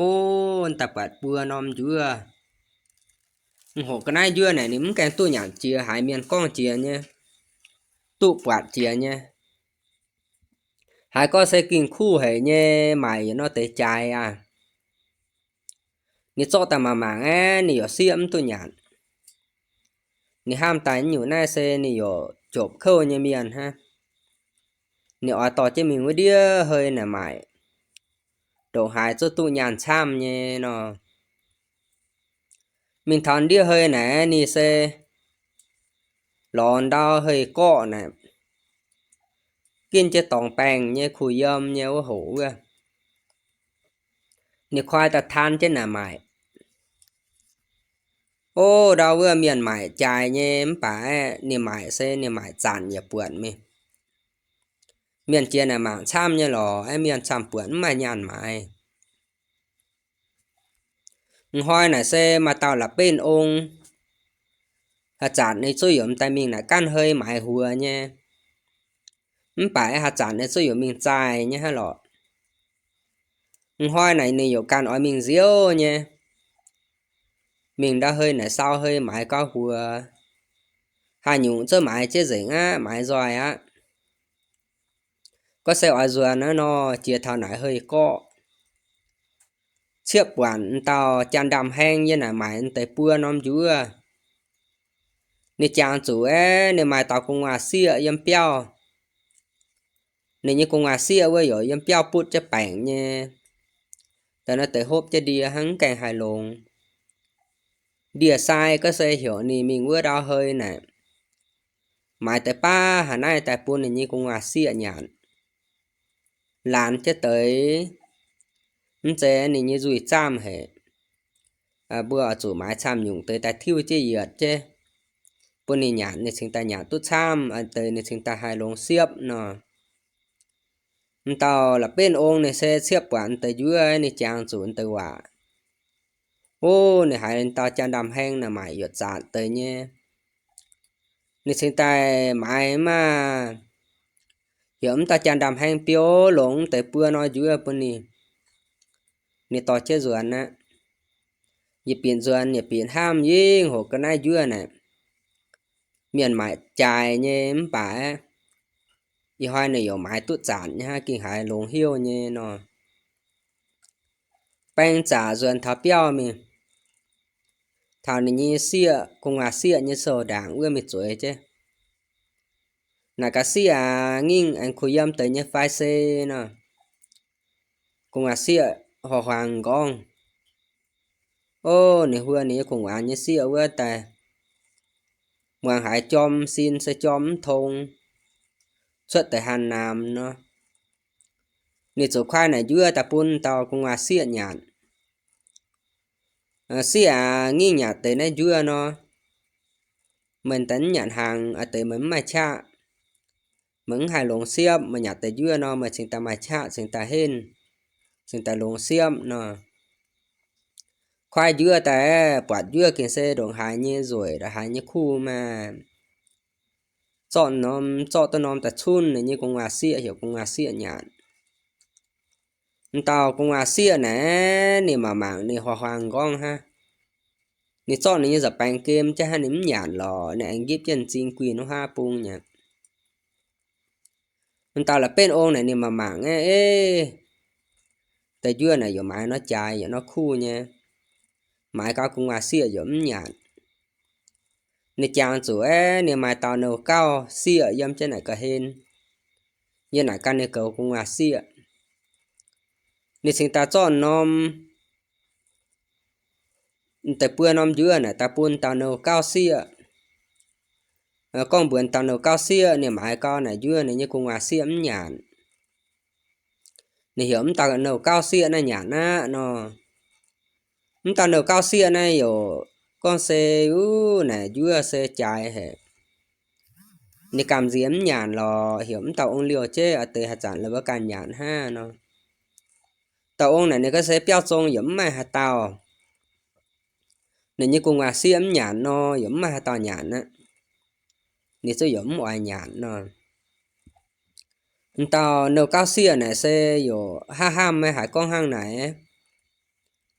o, daaih buatc buo norm njuov. Hoqc ga'naaiv njuov naaic ninh mv gaengh duqv nyanc jiex, haiz mienh gorngv jiex nyei, duqv buatc jiex nyei. Haiz gorngv se gengh kuv haic nyei, maaic yietc norm deix jaaix aqv. Ninh zorqv daaih mangc mangc aeqv, ninh yaac sieqv mv duqv nyanc. Ninh hnamv daaih nyungc naaiv se ninh yaac jopc kouv nyei mienh hnangv. Ninh oix dorh jienv mingh wuov ndiev hei naaic maaic, ndongc haaix zungv duqv nyaanh camv nyei nor. Mingh taux ndiev hei naaic ninh se lorz ndau hei gorqv naaic, ginv jienv dorngx baengh nyei kuh yiem nyei wuov hoc wuov. Ninh kuaai daaih taan jienv naaic maaic. O, ndau wuov mienh maaic jaaix nyei mv baac aeqv, ninh maaic se ninh maaic zanc yaac buonc mingh. Mienh jiex naaic mangc camv nyei lorqc, aeqv, mienh camv buonc mv maaih nyaanh maaiz. M'hnoi naaic se maaih dauh la'benv ong, haaix zanc ninh zungv yaac m'daaih mingh naaic gaanv hei maaiz huox nyei. Mv baac haaix zanc ninh zungv yaac mingh zaaih nyei hnangv lorqc. M'hnoi naaic ninh yaac ganh oix mingh nziouv nyei. Mingh ndau hei naaic sau hei maaiz gauh huox. Haaix nyungc zungv maaiz jienv nzengc aqv, maaiz nzoih aqv. Gorngv se oix nzuonx naaiv nor, jiex taux naaic hei gorqv, ciepv buatc m'dauh janx-ndamc haeng yiem naaic maaic deix buo norm njuov. Ninh jangx zuqc aeqv, ninh maaih dauh gu'nguaaz-sieqv yiem biauv. Ninh nyei gu'nguaaz-sieqv wuov yaac yiem biauv butv jienv baengc nyei. Da'naaiv deix hopv jienv ndie hnangv, mv gaengh haih longx. Ndie-sai gorngv se heuc ninh mingh wuov ndau hei naaic, maaiz deix baav haaix naaiv daaih bun ninh nyei gu'nguaaz-sieqv nyanc. Laanh jienv deix, mv zeiz ninh nyei nzuih zaamv haic. Mbuo oix zuqc maaiz camv nyungc deix daaih tiuv jienv yietc jienv bun ninh nyanc, ninh cingx daaih nyanc duqv camv, deix ninh cingx daaih haih longx siepv nor. M'dauh la'benv ong ninh se ciepv buatc deix njuov, ninh jangx zuqc deix waac. O, ninh haiz dauh janx-ndamc haeng naaic maaic yuoqc zaatc deix nyei. Ninh cingx daaih maaiz maah, heuc m'dauh janx-ndamc haeng biou longx deix buo norm njuov bun ninh. Ninh dorh jienv nzuonx aqv. Yietc bieqc nzuonx yietc bieqc hnamv, yingv hoqc ga'naaiv njuov naaic, mienh maaic jaaix nyei mv baac aeqv, Ih hnoi ninh yaac maaiz duqv zanc nyei hnangv, gengh haiz longx hnyouv nyei nor. Baeng zaqc nzuonx taux biauv mingh, taux ninh nyei sieqv, gu'nguaaz-sieqv nyei sou-ndaangc wuov mingh zueiz jienv. Naaic gaax, sieqv aac, ngingh aengx kuh yiem deix nyei fai se nor? Gu'nguaaz-sieqv huaax-huaangx nqorngv. Ov, ninh huo ninh nyei gu'nguaaz nyei sieqv wuov daaih, muangx haiz jorm sin se jorm mv tong, cuotv deix hanh naamx nor. Ninh ziouc kuaai naaic njuov daaih bun dauh gu'nguaaz-sieqv nyanc. Sieqv aac, ngingh nyanc deix naaiv njuov nor, meih daaih mv nyanc hnaangx, a'deix meih mv maaih qaqv, meih mv haih longx siepv. Meih nyanc deix njuov nor, meih cingx daaih maaih qaqv, cingx daaih henv, cingx daaih longx siepv nor. Kuaai njuov daaih, buatc njuov gengh se ndongc haaix nyei nzueic, ndongc haaix nyei kuv maah. Zorqv norm, zorqv duqv norm daaih cunv ninh nyei gu'nguaaz-sieqv, heuc gu'nguaaz-sieqv nyanc. M'dauh gu'nguaaz-sieqv naaic, ninh mangc mangc ninh huaax-huaangx nqorngv hnangv. Ninh zorqv ninh nyei nza'baengx gemh jienv hnangv, ninh mv nyanc lorqc, ninh aengx nqipv jienv m'zing guih nuv haav bung nyei. M'dauh la'benv ong naaic ninh mangc mangc aqv, ei, deix njuov naaic yaac maaiz nor jaaix yaac nor kuv nyei, maaiz gau gu'nguaaz-sieqv yaac mv nyanc. Ninh jangx zuqc aqv, ninh maaih dauh nouh gauv sieqv yiem jienv naaic ga'hlen, yiem naaic gan ninh goux gu'nguaaz-sieqv. Ninh cingx daaih zorqv norm deix buo norm njuov naaic daaih bun dauh nouh gauv sieqv. Gorngv mbuox dauh nouh gauv sieqv ninh maaiz gau naaic njuov ninh nyei gu'nguaaz-sieqv mv nyanc. Ninh heuc mv dauh nouh gauv sieqv naaiv nyanc aqv nor. Mv dauh nouh gauv sieqv naaiv yaac gorngv se, uv, naaic njuov se jaaix haic. Ninh gamh nziex mv nyanc lorqc, heuc mv dauh ong liouh jienv, a'deix haaix zanc la'buo ganh nyanc hnangv nor. Dauh ong naaic ninh gorngv se biauv zong yaac mv maaih haaix dauh. Ninh nyei gu'nguaaz-sieqv mv nyanc nor, yaac mv maaih haaix dauh nyanc aqv. Ninh zungv yaac mv oix nyanc nor. M'dauh nouh gauv sieqv naaic se yaac hnamv hnamv maiv haiz gorngv hnangv naaic,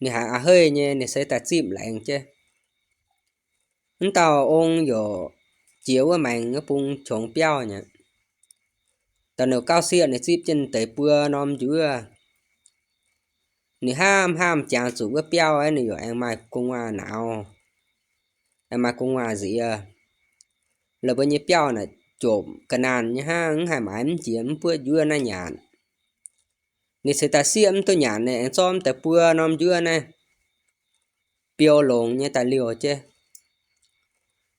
ninh haiz a'heiv nyei, ninh se daaih zipv laengz jienv. Mv dauh ong yaac jiex wuov maengx wuov bung qongx biauv nyei. Dauh nouh gauv sieqv ninh zipv jienv deix buo norm njuov. Ninh hnamv hnamv jangx zuqc wuov biauv aeqv, ninh yaac aengx maaih gu'nguaaz nauz, aengx maaih gu'nguaaz nziex. La'buo nyei biauv naaic jomc ga'naanh nyei hnangv, mv haih maaiz mv jiex mv buoqv njuov naaiv nyanc. Ninh cingx daaih sieqv mv duqv nyanc, ninh aengx zorqv deix buo norm njuov naaiv biou longx nyei daaih liouh jienv.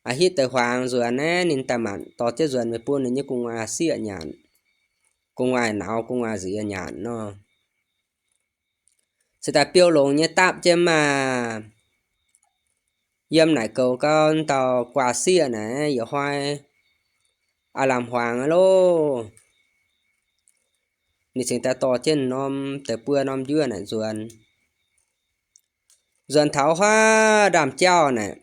A'hitv deix huaangx nzuonx naaiv, ninh daaih maanc dorh jienv nzuonx mingh bun ninh nyei gu'nguaaz-sieqv nyanc, gu'nguaaz nauz gu'nguaaz nziex nyanc nor. Se daaih biou longx nyei dapv jienv maah. Yiem naaic goux gau dauh gu'nguaaz-sieqv naaic, yaac hnoi aav lamh huaangx loh. Ninh cingx daaih dorh jienv norm deix buo norm njuov naaic nzuonx. Nzuonx taux huaav ndaamv-jauv naaic,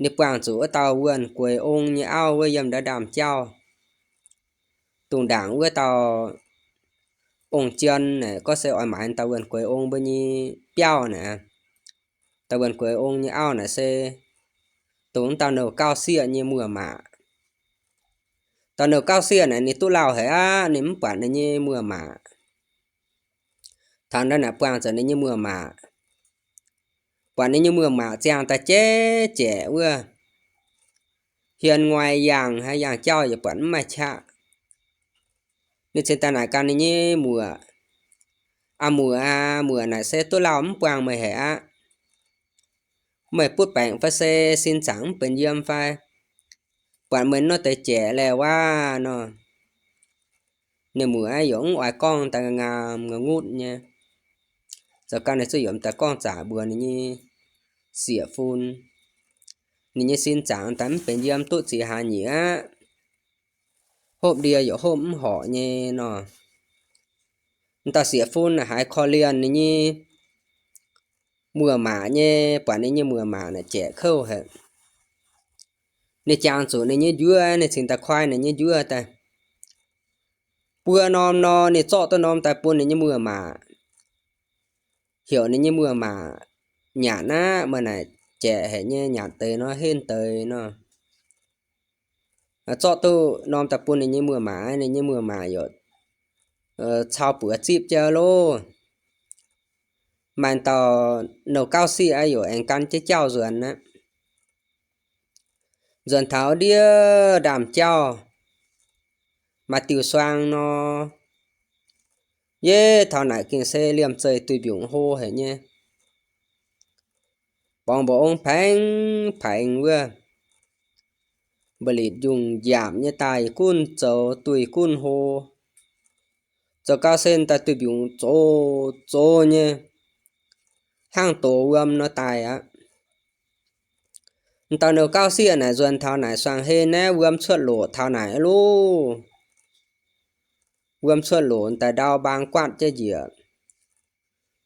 ninh buangh zuqc wuov dauh wuonh gueix ong nyei auv wuov yiem ndaav ndaamv-jauv. Dongh ndaangc wuov dauh ong-jien naaic, gorngv se oix maaiz dauh wuonh gueix ong mbuo nyei biauv naaic. Dauh wuonh gueix ong nyei auv naaic se dongh wuov dauh nouh gauv sieqv nyei muoz-maac. Dauh nouh gauv sieqv naaic ninh duqv lauh haic aqv, ninh mv buatc ninh nyei muoz-maac. Taux ndau naaic buangh zuqc ninh nyei muoz-maac, buatc ninh nyei muoz-maac ziangh daaih jaiv jaeqc wuov, hien nguai yangh, haaix yangh jauv yaac buatc mv maaih qaqv. Ninh cingx daaih naaic gan ninh nyei muoc, Aa muoc aac, muoc naaic se duqv lauh mv buangh meih haic aqv. Meih butv baengc fai se sin zaangc mv benx yiem fai? Buatc meih nor deix jaeqc laeh waac nor. Ninh muoc yaac mv oix gorngv, daaih ngaam ngutv nyei. Zoux gau ninh zuqc yaac daaih gorngv zaqc mbuox ninh nyei sieqv-fun. Ninh nyei sin zaangc daaih mv benx yiem duqv ziex hlaax nyieqc aqv. Hopv ndie yaac hopv mv horpc nyei nor. M'dauh sieqv-fun naaic haiz korv-lienh ninh nyei muoz-maac nyei, buatc ninh nyei muoz-maac naaic jaeqc kouv haic. Ninh jangx zuqc ninh nyei njuov, ninh cingx daaih koi ninh nyei njuov daaih. Buo norm nor, ninh zorqv duqv norm daaih bun ninh nyei muoz-maac, heuc ninh nyei muoz-maac nyanc aqv. Meih naaic jaeqc haic nyei, nyanc deix nor henv deix nor. zorqv duqv norm daaih bun ninh nyei muoz-maac, ninh nyei muoz-maac yaac cau buoz zipv jienv loh. Maaih dauh nouh gauv sieqv aqv, yaac aengx gan jienv jauv nzuonx aqv. Nzuonx taux ndiev ndaamv-jauv, maaih diuh suang nor, yie taux naaic gengh se liemh zeih duih mbiungc hlo haic nyei. Borngz mba'ong paengx paengx wuov, mba'litc njungh njaapc nyei daaih, gunv zoux duih gunv hlo. Zoux gau se daaih duih mbiungc zox zox nyei, hnangv doz wuom nor daaih aqv. Dauh nouh gauv sieqv naaic nzuonx taux naaic suangx hlen naaiv, wuom cuotv loc taux naaic loh. Wuom cuotv loc daaih ndau mbaang guatv jienv njiec,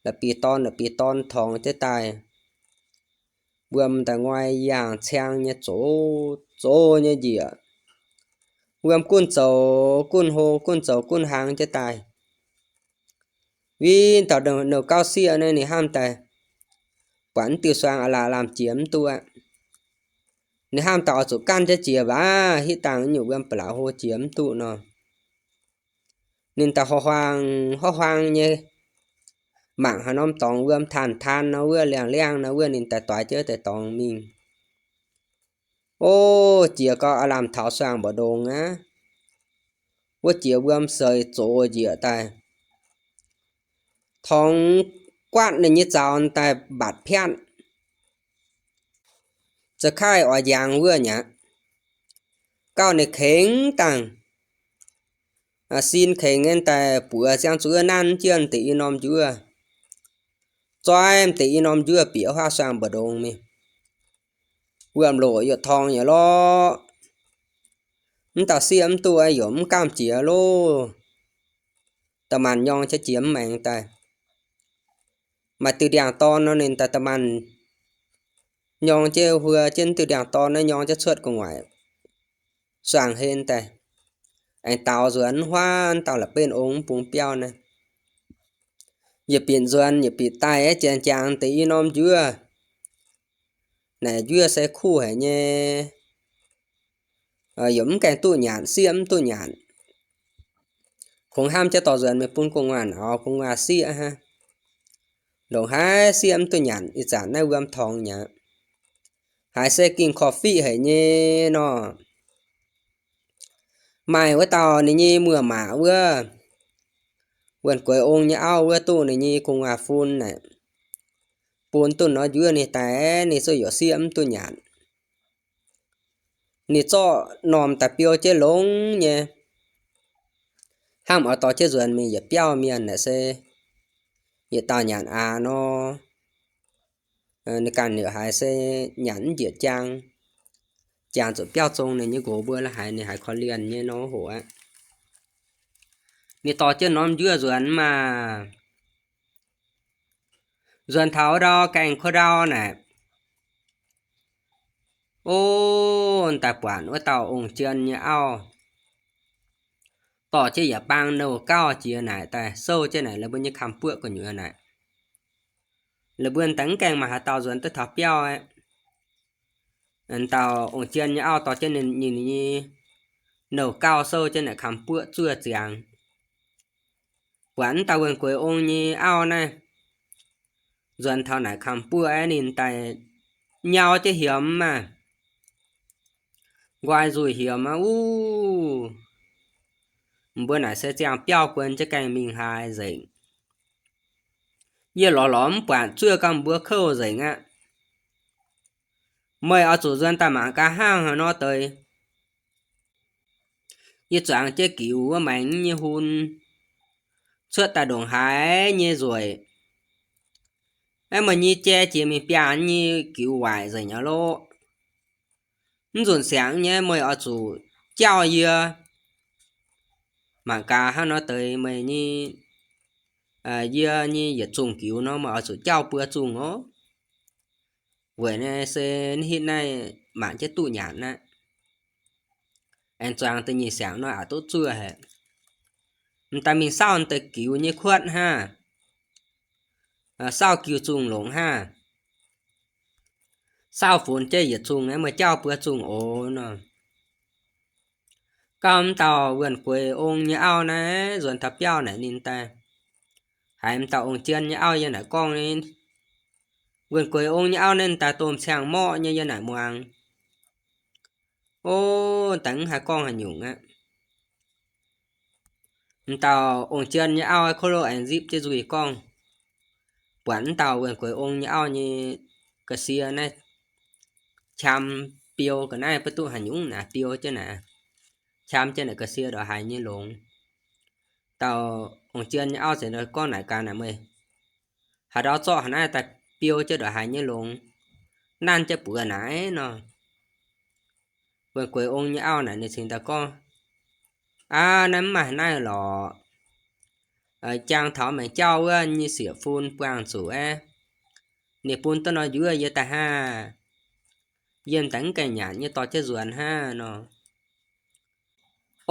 la'bieiv-dorn la'bieiv-dorn torngx jienv daaih. Wuom daaih ngoi yaangh ciang nyei zox zox nyei njiec. Wuom gunv zoux gunv hlo, gunv zoux gunv hlang jienv daaih. Win dauh nouh gauv sieqv naaiv ninh hnamv daaih, buatc mv diuh suang aav laamh laamh jiex mv duqv aqv. Ninh hnamv daaih oix zuqc ganh jienv jiex waac, hitv dangh nyungc wuom ba'laqc hlo jiex mv duqv nor. Ninh daaih horqc-huaang horqc-huaang nyei, mangc haaix norm dorngx wuom taanh taan nor wuov, liangh liangh nor wuov, ninh daaih doix jienv deix dorngx mingh. O, jiex gau aav laamh taux suangx mbu'ndongx aqv. Wuov jiex wuom seix zox njiec daaih, torngx guatv ninh nyei zaux daaih mbatc piatv, za'gengh oix njangx wuov nyei aqv. Gauh ninh kengx dangh, sin kengx nyei daaih buoz ziangh zuqc wuov nanv jienv deix i norm njuov, zoi deix i norm njuov bieqc huaav suangx mbu'ndongx mingh. Wuom-loc yaac torngx yaac lorqc. Mv dauh sieqv mv duqv yaac mv gamh jiex loh. Da'maanc nyorng jienv jiex mv maengx daaih. Maaih diuh ndiangx-dorn nor ninh daaih da'maanc nyorng jienv, huo jienv diuh ndiangx-dorn naaiv nyorng jienv cuotv gu'nguaaic suangx hlen daaih, aengx daaux nzuonx huaav dauh la'benv ong mv bung biauv naaiv. Yietc binc nzuonx yietc binc daaih, janx jangx deix i norm njuov. Naaic njuov se kuv haic nyei, yaac mv gaengh duqv nyanc, sieqv mv duqv nyanc. Kungx hnamv jienv dorh nzuonx mingh bun gu'nguaaz-auv, gu'nguaaz-sieqv hnangv. Ndongc haaix sieqv mv duqv nyanc, ih zanc naaiv wuom torngx nyei aqv. Haiz se gingh korv-fiqv haic nyei nor. Maaih wuov dauh ninh nyei muoz-maac wuov, wuonh gueix ong nyei auv wuov, duqv ninh nyei gu'nguaaz-fun naaic, bun duqv norm njuov ninh daaih, ninh zuqc yaac sieqv mv duqv nyanc. Ninh zorqv normh daaih biou jienv longx nyei, hnamv oix dorh jienv nzuonx mingh yietc biauv mienh naaic se yietc dauh nyanc aqv nor. Ninh ganh liuz haiz se nyanc mv njiec jaang, jangx zuqc biauv zong ninh nyei nqox mbuo la'haiz ninh haiz korv-lienh nyei nor hoc aqv. Ninh dorh jienv norm njuov nzuonx maah. Nzuonx taux ndau gaengh ko ndau naaic, o, daaih buatc wuov dauh ong jien nyei auv dorh jienv yietc bang nouh gauv jiex naaic daaih souv jienv naaic la'buo nyei kamx-buoqv gu'nyuoz naaic. La'buo daaih mv gaengh maaih haaix dauh nzuonx duqv taux biauv aqv. Dauh ong jien nyei auv dorh jienv ninh nyei nouh gauv souv jienv naaic kamx-buoqv zuov ziangx. Buatc wuov dauh wuonh gueix ong nyei auv naaiv nzuonx taux naaic kamx-buoqv aeqv, ninh daaih nyau jienv hiemx maah, nqoi nzuih hiemx aqv. Uv, mbuo naaic se ziangh biauv guon jienv gaengh mingh haaix nzengc. Yie lorz lorz mv buatc zuov gau mbuo kouv nzengc aqv. Meih oix zuqc nzuonx daaih mangc gaax hnangv haaix nor deix. Yie zuangx jienv giux wuov maengx nyei hun, cuotv daaih ndongc haaix nyei nzueic. Aeqv, meih nyei jai jiex mingh biaa nyei giux waaic nzengc aqv loh. Mv nzunc siangx nyei meih oix zuqc jauv yie mangc gaax hnangv nor deix meih nyei, yie nyei yietc zungh giux nor meih oix zuqc jauv buo zungh oc. Weic naaiv se hitv naaiv mangc jienv duqv nyanc aqv. Aengx zuangx da'nyeic siangx nor aqc duqv zuov haic. M'daaih mingh saauv deix giux nyei kuotv hnangv, saauv giux zungh longc hnangv. Saauv funx jienv yietc zungh aeqv, meih jauv buo zungh oc nor. Gauh m'dauh wuonh gueix ong nyei auv naaiv nzuonx taux biauv naaic ninh daaih haiz m'dauh ong-jien nyei auv yiem naaic gorngv, wuonh gueix ong nyei auv naaiv daaih domh ciang morqv nyei yiem naaic muangx. O, daaih mv haih gorngv haaix nyungc aqv. M'dauh ong-jien nyei auv kouv lo aengx nzipv jienv nzuih gorngv, buatc m'dauh wuonh gueix ong nyei auv nyei ga'sie naaiv qam biou ga'naaiv maiv duqv haaix nyungc naaic, biou jienv naaic, qam jienv naaic ga'sie ndongc haaix nyei longx. Dauh ong-jien nyei auv ziouc gorngv naaic gaax naaic, meih haaix ndau zorqv haaix naaiv daaih biou jienv ndongc haaix nyei longx, nanv jienv buoz naaic nor. Wuonh gueix ong nyei auv naaic ninh cingx daaih gorngv, aav, naaiv mv maaih haaix naaiv lorqc. Jang taux maengx jauv wuov nyei sieqv-fun buangh zuqc aeqv, ninh bun duqv norm njuov yie daaih hnangv. Yie m'daaih mv gaengh nyanc nyei dorh jienv nzuonx hnangv nor.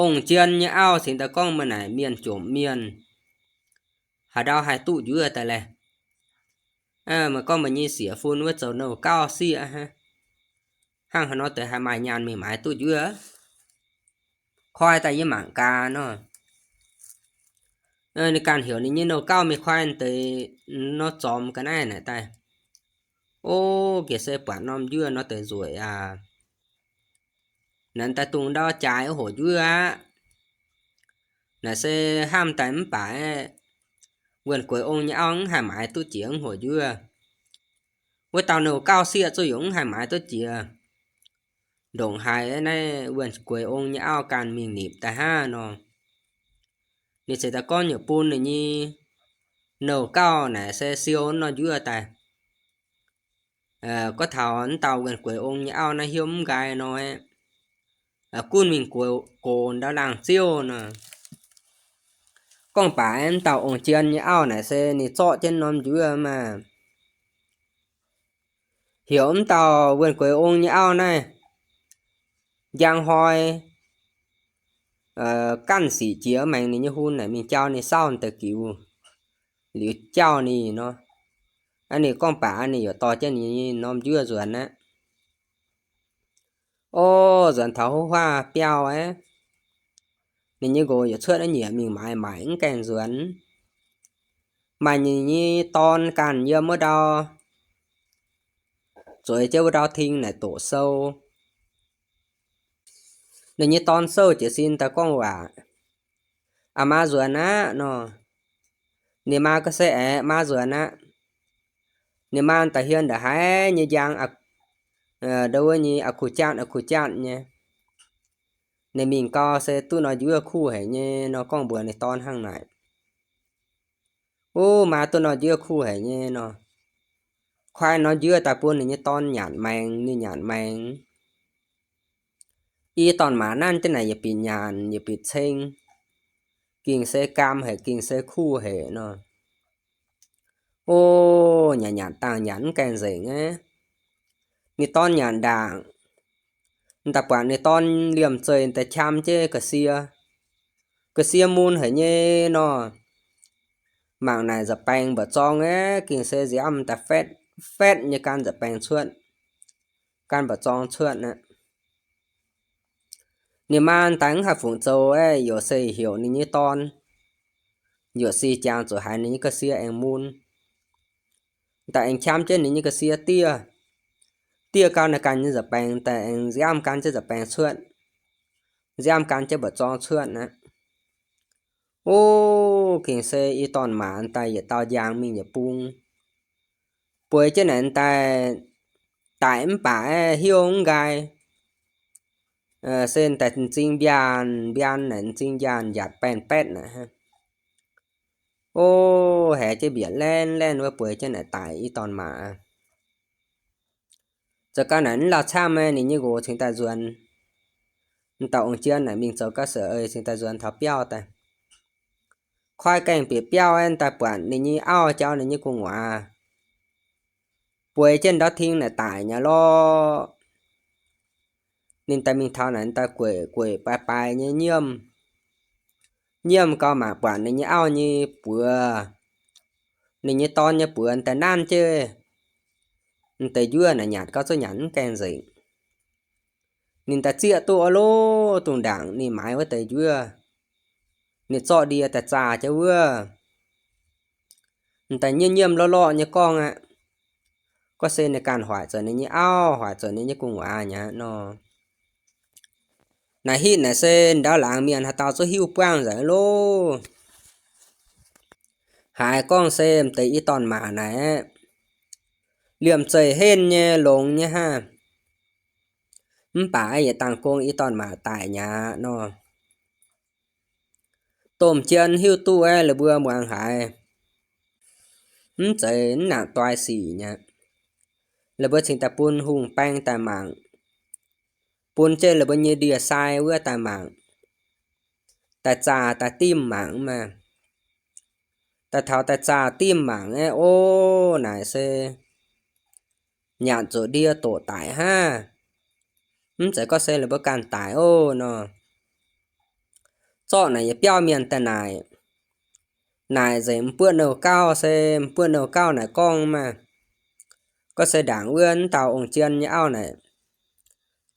Ong-jien nyei auv cingx daaih gorngv, meih naaic mienh jomc mienh, haaix ndau haih duqv njuov daaih laeh? Meih gorngv meih nyei sieqv-fun wuov zoux nouh gauv sieqv hnangv, hnangv haaix nor deix haih maaih nyaanh mingh maaiz duqv njuov? Koi daaih yie mangc gaax nor. Ninh ganh heuc ninh nyei nouh gauv mingh koi deix nor, zormx ga'naaiv naaic daaih. O, gengh se buatc norm njuov nor deix nzueic aac. Naaiv daaih dungx ndau jaaix wuov hoc njuov aqv. Naaic se hnamv daaih mv baac wuonh gueix ong nyei auv mv haih maaiz duqv jiex wuov hoc njuov. Wuov dauh nouh gauv sieqv zuqc yaac mv haih maaiz duqv jiex. Ndongc haaix naaiv wuonh gueix ong nyei auv ganh mingh nipc daaih hnangv nor. Ninh cingx daaih gorngv nyungc bun ninh nyei nouh gauv naaic se siou norm njuov daaih. Gorngv taux wuonh gueix ong nyei auv naaiv hnyouv mv nqaai nor, gunv mingh gox ndau laangh ziouv nor. Gorngv baac wuov dauh ong-jien nyei auv naaic se ninh zorqv jienv norm njuov maah, heuc wuov dauh wuonh gueix ong nyei auv naaiv njang hnoi ganh sic jiex maengx ninh nyei hun naaic mingh jauv ninh sauv deix giux liuz jauv ninh nor. Aa, ninh gorngv baac ninh yaac dorh jienv ninh nyei norm njuov nzuonx aqv. O, nzuonx taux huv huaav biauv aeqv, ninh nyei nqox yaac cuotv aqv, nyiec mingh maaiz maaic mv gaengh nzuonx. Maaih ninh nyei dorn ganh yiem wuov ndau zueiz jienv wuov ndau ting naaic doqc sou. Ninh nyei dorn souv jiez sin daaih gorngv waac, Aa maa nzuonx aqv nor. Ninh maa gorngv, Se aeqv, maa nzuonx aqv. Ninh maa daaih hien ndongc haaix nyei njang, ndau wuov nyei a'kuv jatv a'kuv jatv nyei. Ninh mingh gau se duqv norm njuov kuv haic nyei nor, gorngv mbuox ninh dorn hnangv naaic. Uv, maa duqv norm njuov kuv haic nyei nor. Koi norm njuov daaih bun ninh nyei dorn nyanc maengx, ninh nyanc maengx. I dorn-maac nanv jienv naaic yietc bieqc nyanc yietc bieqc ceng, gengh se gaam haic, gengh se kuv haic nor. O, nyanc nyanc dangh nyanc mv gaengh nzengc aqv. Ninh dorn nyanc ndaangc, daaih buatc ninh dorn liemh zeih daaih qam jienv ga'sie. Ga'sie mun haic nyei nor. Mangc naaic nza'baengx mba'zorng aeqv, gengh se nziaamv daaih fatv fatv nyei gan nza'baengx cuotv, gan mba'zorng cuotv aqv. Ninh maa daaih mv haih fungc zoux aeqv, youc se heuc ninh nyei dorn, youc si jangx zuqc haiz ninh nyei ga'sie aengx mun. Daaih aengx qam jienv ninh nyei ga'sie diev. Diev gau naaic ganh nyei nza'baengx daaih aengx nziaamv gan jienv nza'baengx cuotv, nziaamv gan jienv mba'zorng cuotv aqv. O, gengh se i dorn-maac daaih yietc dauh njang mingh yietc bung. Bueix jienv naaic daaih, daic mv baac aeqv, hnyouv mv nqaai. Se daaih m'zing mbiaanh mbiaanh naaic, m'zing mbiaanh njaatc baenh baetv naaic. O, haiz jienv mbietc laenv laenv wuov bueix jienv naaic daic i dorn-maac. Zoux gau naaic mv lauh camv, ninh nyei nqox cingx daaih nzuonx. M'dauh ong-jien naaic mingh zoux ga'sic eix cingx daaih nzuonx taux biauv daaih. Koi gaengh bieqc biauv aeqv, daaih buatc ninh nyei auv jauv ninh nyei gu'nguaaz bueix jienv ndau ting naaic daic nyei lorqc. Ninh daaih mingh taux naaic daaih gueic gueic baaix baaix nyei nyiemv. Nyiemv gau mangc buatc ninh nyei auv nyei buoz, ninh nyei dorn nyei buoz daaih nanv jienv deix njuov naaic nyanc gau zuqc nyanc mv gaengh nzengc. Ninh daaih zieqv duqv oix lorqc, dongh ndaangc ninh maaiz wuov deix njuov, ninh zorqv ndie daaih zaah jienv wuov. Ninh daaih nyiemv nyiemv lorqc lorqc nyei gorngv aqv. Gorngv se ninh ganh hoic zuqc ninh nyei auv, hoic zuqc ninh nyei gu'nguaaz mi'aqv nor. Naaic hitv naaic se ndau laangz mienh haaix dauh zungv hiuv buangv nzengc loh. Haiz gorngv se m'deix i dorn-maac naaic aeqv, liemh zeih henv nyei longx nyei hnangv. Mv baac aeqv, yietc dangh gong i dorn-maac daic mi'aqv nor. Domh jien hiuv duqv aeqv, la'buo muangx haiz mv zeiz mv nangc doix sic mi'aqv. La'buo cingx daaih bun hungh baeng daaih mangc, bun jienv la'buo nyei ndie-sai wuov daaih mangc, daaih zaah daaih dimv mangc maah. Daaih taux daaih zaah dimv mangc aeqv, o, naaic se nyanc zuqc ndie doqc daic hnangv. Mv zeiz gorngv se la'buo ganh daic oc nor. Zorqv naaic yietc biauv mienh daaih naaic, naaic nzengc m'buoqv nouh gauh se, m'buoqv nouh gauh naaic gorngv maah. Gorngv se ndaangc wuov m'dauh ong-jien nyei auv naaic,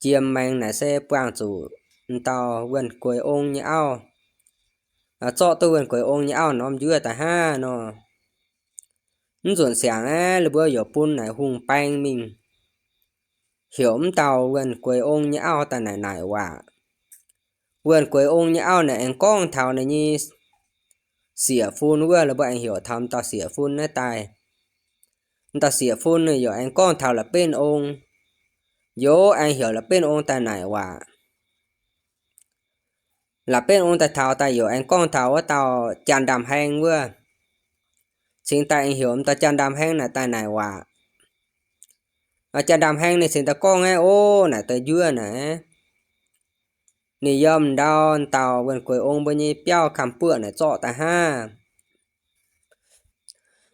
jiem maengx naaic se buangh zuqc m'dauh wuonh gueix ong nyei auv, zorqv duqv wuonh gueix ong nyei auv norm njuov daaih hnangv nor. Mv nzunc siangx aeqv, la'buo yaac bun naaic hungh baeng mingh heuc m'dauh wuonh gueix ong nyei auv daaih naaic naaic waac. Wuonh gueix ong nyei auv naaic aengx gorngv taux ninh nyei sieqv-fun wuov, la'buo aengx heuc taux m'dauh sieqv-fun naaiv daaih. M'dauh sieqv-fun yaac aengx gorngv taux la'benv ong, yaac aengx heuc la'benv ong daaih naaic waac. La'benv ong daaih taux daaih yaac aengx gorngv taux wuov dauh janx ndaamv-haeng wuov, cingx daaih aengx heuc m'dauh janx ndaamv-haeng naaic daaih naaic waac. Janx ndaamv-haeng ninh cingx daaih gorngv aeqv, o, naaic deix njuov naaic, ninh yiem m'ndau m'dauh wuonh gueix ong mbuo nyei biauv kamv-buoqv naaic zorqv daaih hnangv.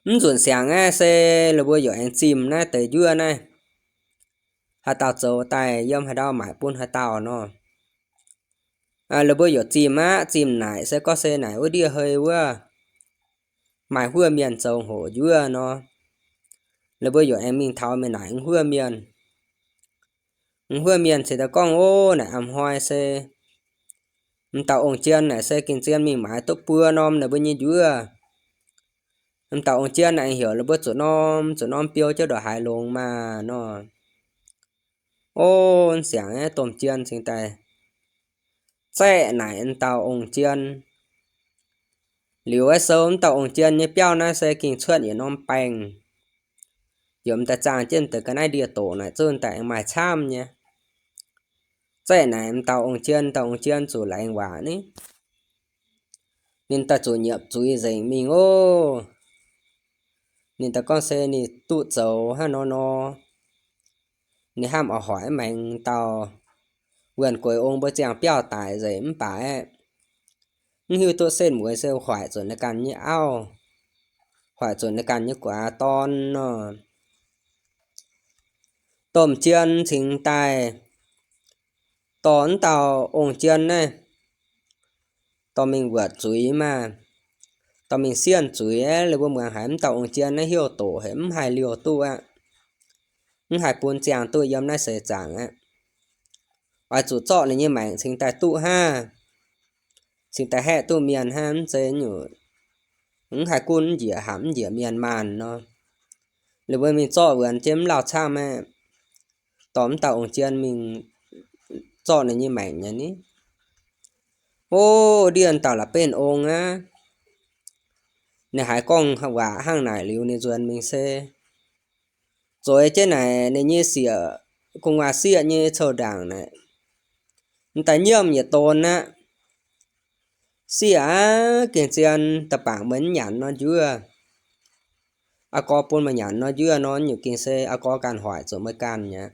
Mv nzunc siangx aeqv, se la'buo yaac aengx zimh naaiv deix njuov naaiv, haaix dauh zoux daaih yiem haaix ndau maaic bun haaix dauh nor. La'buo yaac zimh aqv. Zimh naaic se gorngv se naaic wuov ndiev hei wuov maaih huov mienh zoux hoqc njuov nor, la'buo yaac aengx mingh taux mingh naaic wuov huov mienh. Wuov huov mienh cingx daaih gorngv, o, naaic a'hnoi se m'dauh ong-jien naaic se gengh zien mingh maaiz duqv buo norm naaic mbuo nyei njuov. M'dauh ong-jien naaic heuc la'buo zuqc norm zuqc norm biou jienv ndongc haaix longx maah nor. O, siangx aeqv, domh jien cingx daaih zaeqv naaic m'dauh ong-jien. Liuz aeqv, sou m'dauh ong-jien nyei biauv naaiv se gengh cuotv yietc norm baengc, yiem daaih zaangh jienv deix ga'naaiv ndie-doqc naaic zunv daaih aengx maaih camv nyei. Zaeqv naaic m'dauh ong-jien, m'dauh ong-jien zuqc laengz waac ni, ninh daaih zuqc nyiepc zuiz nzengc mingh oc. Ninh daaih gorngv se ninh duqv zoux hnangv nor nor, ninh hnamv oix hoic maengx dauh wuonh gueix ong mbuo ziangh biauv daic nzengc mv baac aeqv, mv hiuv duqv setv mueiz se hoic zuqc ninh ganh nyei auv, hoic zuqc ninh ganh nyei guaax dorn nor. Domh jien cingx daaih dorh m'dauh ong-jien naaiv dorh mingh wuotc zuiz maah, dorh mingh sienh zuiz aeqv, la'buo muangx haiz m'dauh ong-jien naaiv heuc doqc haic mv haih liouh duqv aqv, mv haih bun ziangh duqv yiem naaiv seix zaangc aqv. Oix zuqc zorqv ninh nyei maengc cingx daaih duqv hnangv, cingx daaih haeqv duqv mienh hnangv, mv zeiz nyungc mv haih gunv njiec hamc njiec mienh maanh nor. La'buo mingh zorqv wuonx jienv mv lauh camv aeqv, dorh m'dauh ong-jien mingh zorqv ninh nyei maengc nyei ni. O, ndiev dauh la'benv ong aqv, ninh haiz gorngv waac hnangv naaic liuz ninh nzuonx mingh se zueiz jienv naaic ninh nyei sieqv gu'nguaaz sieqv nyei cou-ndaangc naaic, m'daaih nyiemv yietc donx aqv. Sieqv aav, gengh zien da'bangc meih mv nyanc nor njuov. Aa gorx bun meih nyanc nor njuov nor, nyungc gengh se aa gorx ganh hoic zuqc meih ganh mi'aqv.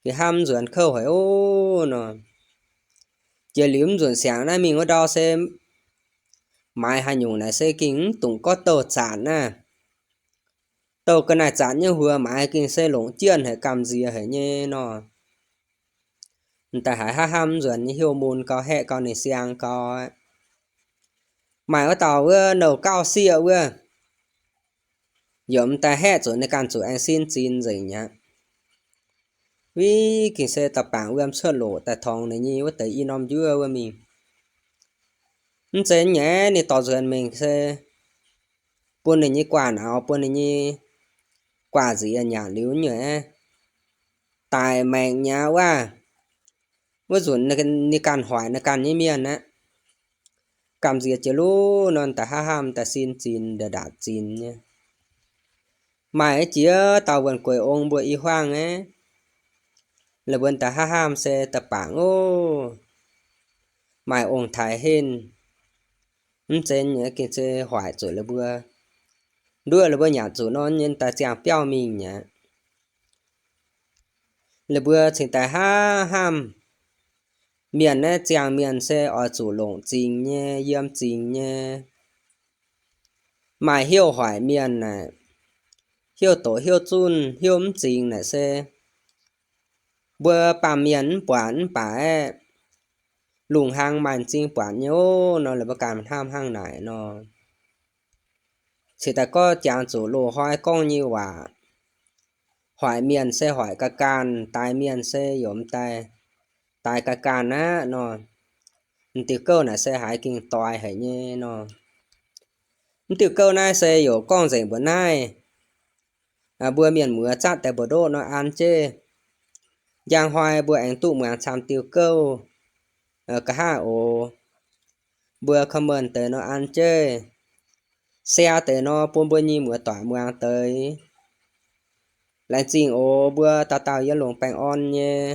Gengh hnamv nzuonx kouv haic oc nor. Jiex liuz mv nzunc siangx naaiv mingh wuov ndau se maaiz haaix nyungc naaic se gengh mv dungx gorngv douh zanc naaiv. Douh ga'naaiv zanc nyei huox maaiz gengh se longc jienv haic gamh nziex haic nyei nor. M'daaih haiz hnamv nzuonx nyei heuc mun gau, haeqv gau ninh siang gau aqv. Maaih wuov dauh wuov nouh gauh sieqv wuov, yaac m'daaih haeqv zuqc ninh ganh zuqc aengx sin zin nzengc aqv. Uix gengh se da'bangc wuom cuotv loqc daaih tongx ninh nyei wuov deix i norm njuov wuov mingh. Mv zeiz nyei, ninh dorh nzuonx mingh se bun ninh nyei guaax nauz, bun ninh nyei guaax nziex nyanc liuz nyei, daic maengc nyei wuov. Wuov nzunc ninh ganh hoic ninh ganh nyei mienh aqv, gamh nziex jiex luv nor da'haav hamh daaih sin zinx, ndaatc zinx nyei. Maaih jiex dauh wuonh gueic ong mbuo i huaang aqv, la'buonc da'haav hamh se da'bangc oc, maaih ong-taaix henv. Mv zeiz nyei, gengh se hoic zuqc la'mbuo, nduov la'mbuo nyanc zuqc nor nyei daaih ziangh biauv mingh aqv. La'mbuo cingx daaih haav hamh. Mienh naaiv ziangh mienh se oix zuqc longc zingx nyei, yiem zingx nyei. Maaih heuv hoic mienh naaic, heuv doqc heuv zunv, heuv mv zingx naaic se mbuo baamh mienh mv buatc mv baac aeqv, lungh hnangv maaih m'zing buatc nyei oc nor, la'mbuo ganh hnamv hnangv naaic nor. Cingx daaih gorngv jangx zuqc loz-hnoi gorngv nyei waac, hoic mienh se hoic ga'ganh, daix mienh se yaac m'daaih daix ga'ganh aqv nor. M'diuh gouv naaic se haiz gengh doix haic nyei nor. M'diuh gouv naaiv se yaac gorngv nzengc mbuox naaiv, mbuo mienh muoz zatv deix mbu'ndoqv nor an jienv. Njang hnoi mbuo aengx duqv muangx camv diuh gouv. Nqa'haav oc, mbuo comment deix nor an jienv, share deix nor bun mbuo nyei muoz-doic muangx deix. Laengz zingh oc, mbuo dauh dauh yiem longx baengh orn nyei.